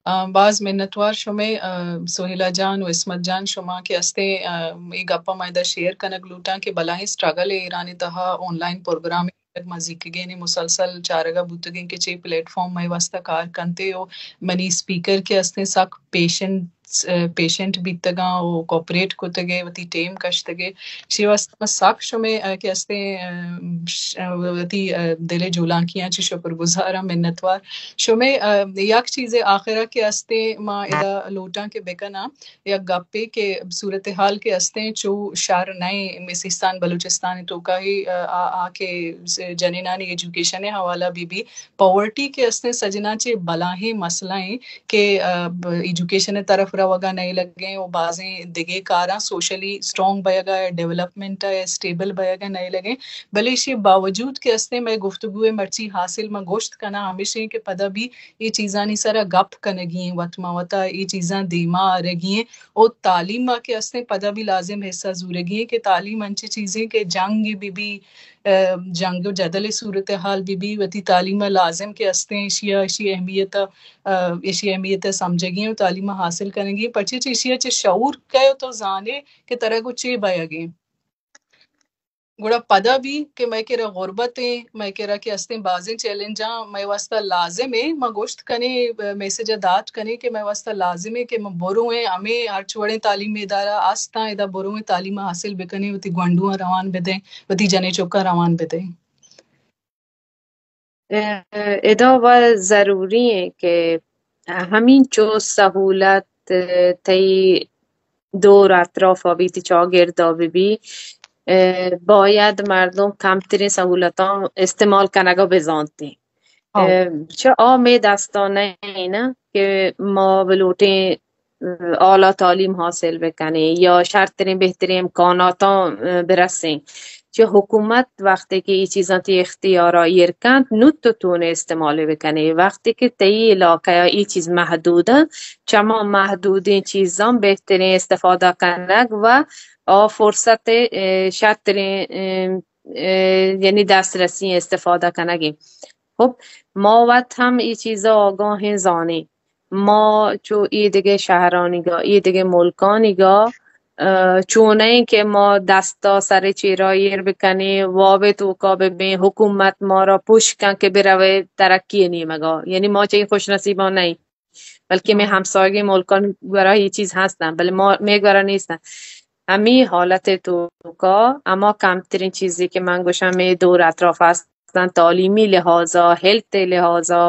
آ، باز منتوار شمئے، آ، سہیلا جان و عصمت جان شما کہ استیں، آ، اے گپا ما ادا شیئر کنگ لوٹاں کہ بلاہیں سٹرگل اے ایران تہا آن لائن پروگرام ما زیکگیں مسلسل چارگا بوتگیں کہ چے پلیٹ فارم مئے واسطہ کار کنتے و منی اسپیکر کہ استیں سک پیشنٹ، آ، پیشنٹ بیتگاں و کوپریٹ کتگے وتی ٹیم کشتگے۔ شی واسطہ ما سک شمے، آ، کہ استیں، آ، ش-، آ، وتی، آ، دل جولانکیاں چہ شکر گزاراں، منتوار۔ شمے، آ، یک چیزے آخرا کہ استیں ما ادا لوٹاں کہ بکناں، یک گپے کہ صورتحال کہ استیں چو شر نئیں، مئے سیستان بلوچستان توکا ہی، آ، آ، آ کہ جنینانی ایجوکیشن حوالہ بی بی، پاورٹی کہ استیں سجناں چہ بلاہیں مسئلہ ایں کہ، آ، ب-، ایجوکیشن طرف روگا نئے لگیں و بازیں دگے کاراں سوشلی سٹرانگ بیگا، ڈیولپمنٹ اسٹیبل بیگا نئے لگیں، بلے ایشی باوجود کہ استیں مئے گفتگو مرچی حاصل ما گوشت کناں ہمیشیں کہ پدا بھی اے چیزانی سرا گپ کنگی ایں، وت ما وتا اے چیزاں دیما آرگی ایں۔ او تعلیم ء کہ استیں پدا بھی لازم حصہ زورگی ایں کہ تعلیم انچیں چیزیں کہ جنگ بہ بی، آ، جنگ و جدل صورتحال بہ بی، وتی تعلیم ء لازم کہ استیں ایشی ء، ایشی اہمیت ء، آ، ایشی اہمیت ء سمجھگی ایں و تعلیم ء حاصل کنگی ایں۔ پرچے چہ ایشی ء چہ شعور کئے و تو زانے کہ ترا گوں چے بئیگ ایں۔ گڑا پدا بھی کہ مئے کرا غربت ایں، مئے کرا کہ استیں بازیں چیلنجاں مئے واسطہ لازم ایں، ما گوشت کنیں، میسج ء دات کنیں کہ مئے واسطہ لازم ایں کہ ما برو ایں، ہمے ہرچ وڑیں تعلیمی ادارہ استاں، ادا برو ایں، تعلیم حاصل بکنیں، وتی گونڈواں روان بدیں، وتی جنیں چکاں روان بدیں۔ اه، ادا و ضروری ایں کہ ہمینچو سہولت، اه، تئی دور اطراف ء بی، تئی چاگرد ء بہ بی، اه، باید مردم کمتریں سہولتاں استعمال کنگ ء بزانتیں۔ ہاں۔ اه، چہ آ مئے دستا نہ ایں نا کہ ما بلوٹیں اعلی تعلیم حاصل بکنیں یا شرتریں بہتریں امکاناتاں، اه، برسیں۔ چہ حکومت وقتی کہ اے چیزاں تئی اختیارا ایر کنت، نوں تو تونے استعمال بکنے۔ وقتی کہ تئی علاقہ ء اے چیز محدود انت، چما محدودیں چیزاں بہتریں استفادہ کنگ و آ فرصت، اه، شرتریں، اه، اه، یعنی دسترسی استفادہ کنگیں۔ خب، ما وت ہم اے چیزا آگاہیں زانیں۔ ما چو اے دگہ شہرانیگا، اے دگہ ملکانیگا، چونیں کہ ما دستا سر چیرا ایر بکنیں، واب توکا ببیں، حکومت ما را پش کن کہ بروے ترقی نیمگا. یعنی ما چہ این خوش نصیبان نئیں، بلکہ مئے ہمسایگیں ملکان گورا یہ چیز ہستن، بلے ما، مئے گورا نیستن. ہمیں حالت توکا اما کمترین چیزی کہ من گوشم، مئے دور اطراف ہستن، تعلیمی لحاظا، ہیلتھ لحاظا،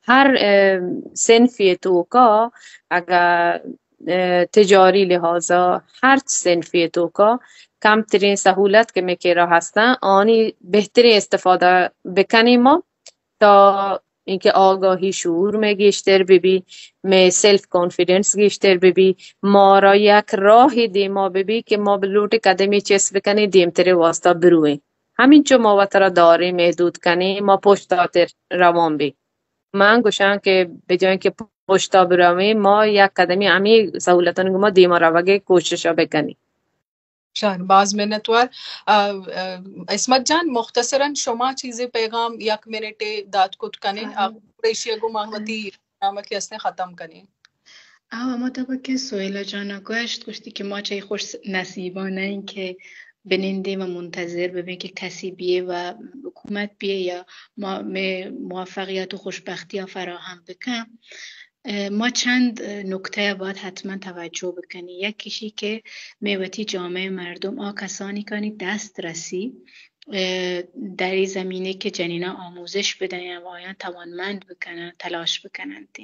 ہر، اه، صنفی توکا، اگر، اه، تجاری لحاظا، ہر صنفی توکا کمترین سہولت کہ مئے کرا ہستن، آنی بہترین استفادہ بکنیں ما، تا اینکہ آگاہی، شعور مئے گیشتر ببی، مئے سیلف کانفیڈنس گیشتر ببی، مارا یک راہی دیما ببی کہ ما بلوٹیں قدمی چست بکنیں، دیمترے واسطہ برویں. ہمینچو ما وترا داریں، محدود کنیں، ما پشتاتر روان بی. من گوشاں کہ بجائیں کہ پشتا برویں، ما یک قدمی ہمیں سہولتانی گوما دیما روگے کوشش بکنیں. شر، باز منتوار. اه، اه، عصمت جان، مختصراً شما چیزے پیغام یک منٹے دات کت کنیں؟ اه، گڑا ایشی گوں ما وتی برنامہ کہ ہستیں ختم کنیں. آ، ہما تبا کہ سہیلا جان ء گوشت، گوشتی کہ ما چہ خوش نصیبان ایں کہ بنندیں و منتظر ببیں کہ کسی بیے و حکومت بیے یا ما، مئے موفقیت و خوشبختی ء فراہم بکن. اه، ما چند، اه، نکتہ ء باید حتماً توجہ بکنیں. یک ایشی کہ مئے وتی جامعہ مردم آ کسانی کانی دست رسی، اه، در این زمینه که جنینان آموزش بدهند و آیان توانمند بکنند، تلاش بکنند.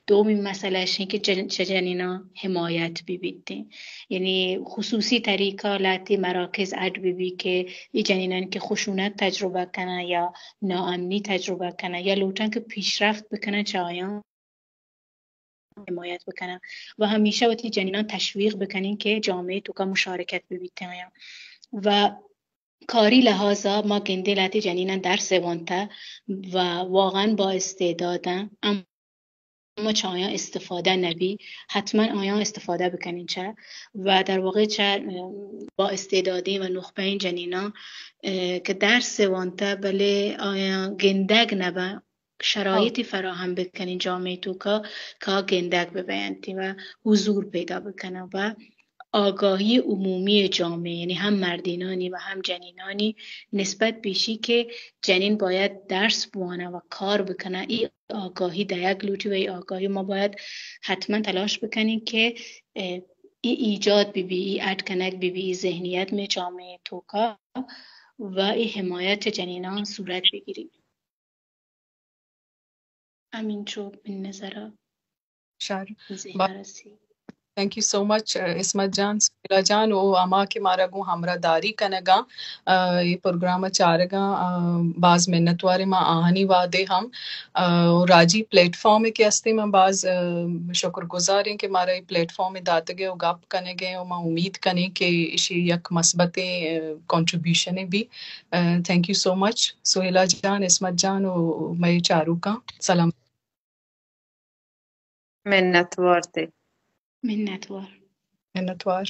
دومی مسئله اش این که جن-، چه جنینان حمایت ببیت. یعنی خصوصی طریقہ لہتے مراکز اڈ ببی کہ ای جنینان کہ خشونت تجربہ کنن یا ناامنی تجربہ کنن یا لوٹن کہ پیشرفت بکنن، چہ آیان حمایت بکنن و ہمیشہ وتی جنینان تشویق بکنین کہ جامعہ توکا مشارکت ببیت آیان. و کاری لحاظا ما گندیں لہتے جنینان درس وانتا و واقعاً با استعدادن، اما چہ آیان استفادہ نبی، حتماً آیان استفادہ بکنین چہ و در واقع چہ، اه، با استعدادیں و نخبہیں جنینان، اه، کہ درس وانتا بلے آیان گندگ نبن، شرایطی فراہم بکنیں جامعہ توکا کہ آ گندگ ببینت و حضور پیدا بکنن و آگاہی عمومی جامعہ، یعنی ہم مردینانی و ہم جنینانی نسبت پیشی کہ جنین باید درس بوانا و کار بکنا، ای آگاہی دیگ لوٹی و ای آگاہی ما باید حتماً تلاش بکنیں کہ، اه، ای ایجاد ببی، ای اڈ کنگ ببی، ای ذہنیت مئے جامعہ توکا و ای حمایت جنینان صورت بگیری. ہمینچو من نظرا. شر. ذہن با-، رسی. Thank you so much, اه، عصمت جان، سہیلا جان و ہما کہ مارا گوں ہمراہ داری کنگا، اه، یہ پروگرام چارگا، اه، باز منتوار ما آہانی وہدے ہم، اه، و راجی پلیٹ فارم کہ ہستے من باز، اه، شکر گزاریں کہ مارا یہ پلیٹ فارم داتگے و گپ کنگے و ما امید کنیں کہ اشی یک مثبتیں، اه، کنٹریبیوشن بی. اه، thank you so much. سہیلا جان، عصمت جان و مئے چاروکاں سلام. منتوار تے. منتوار. منتوار.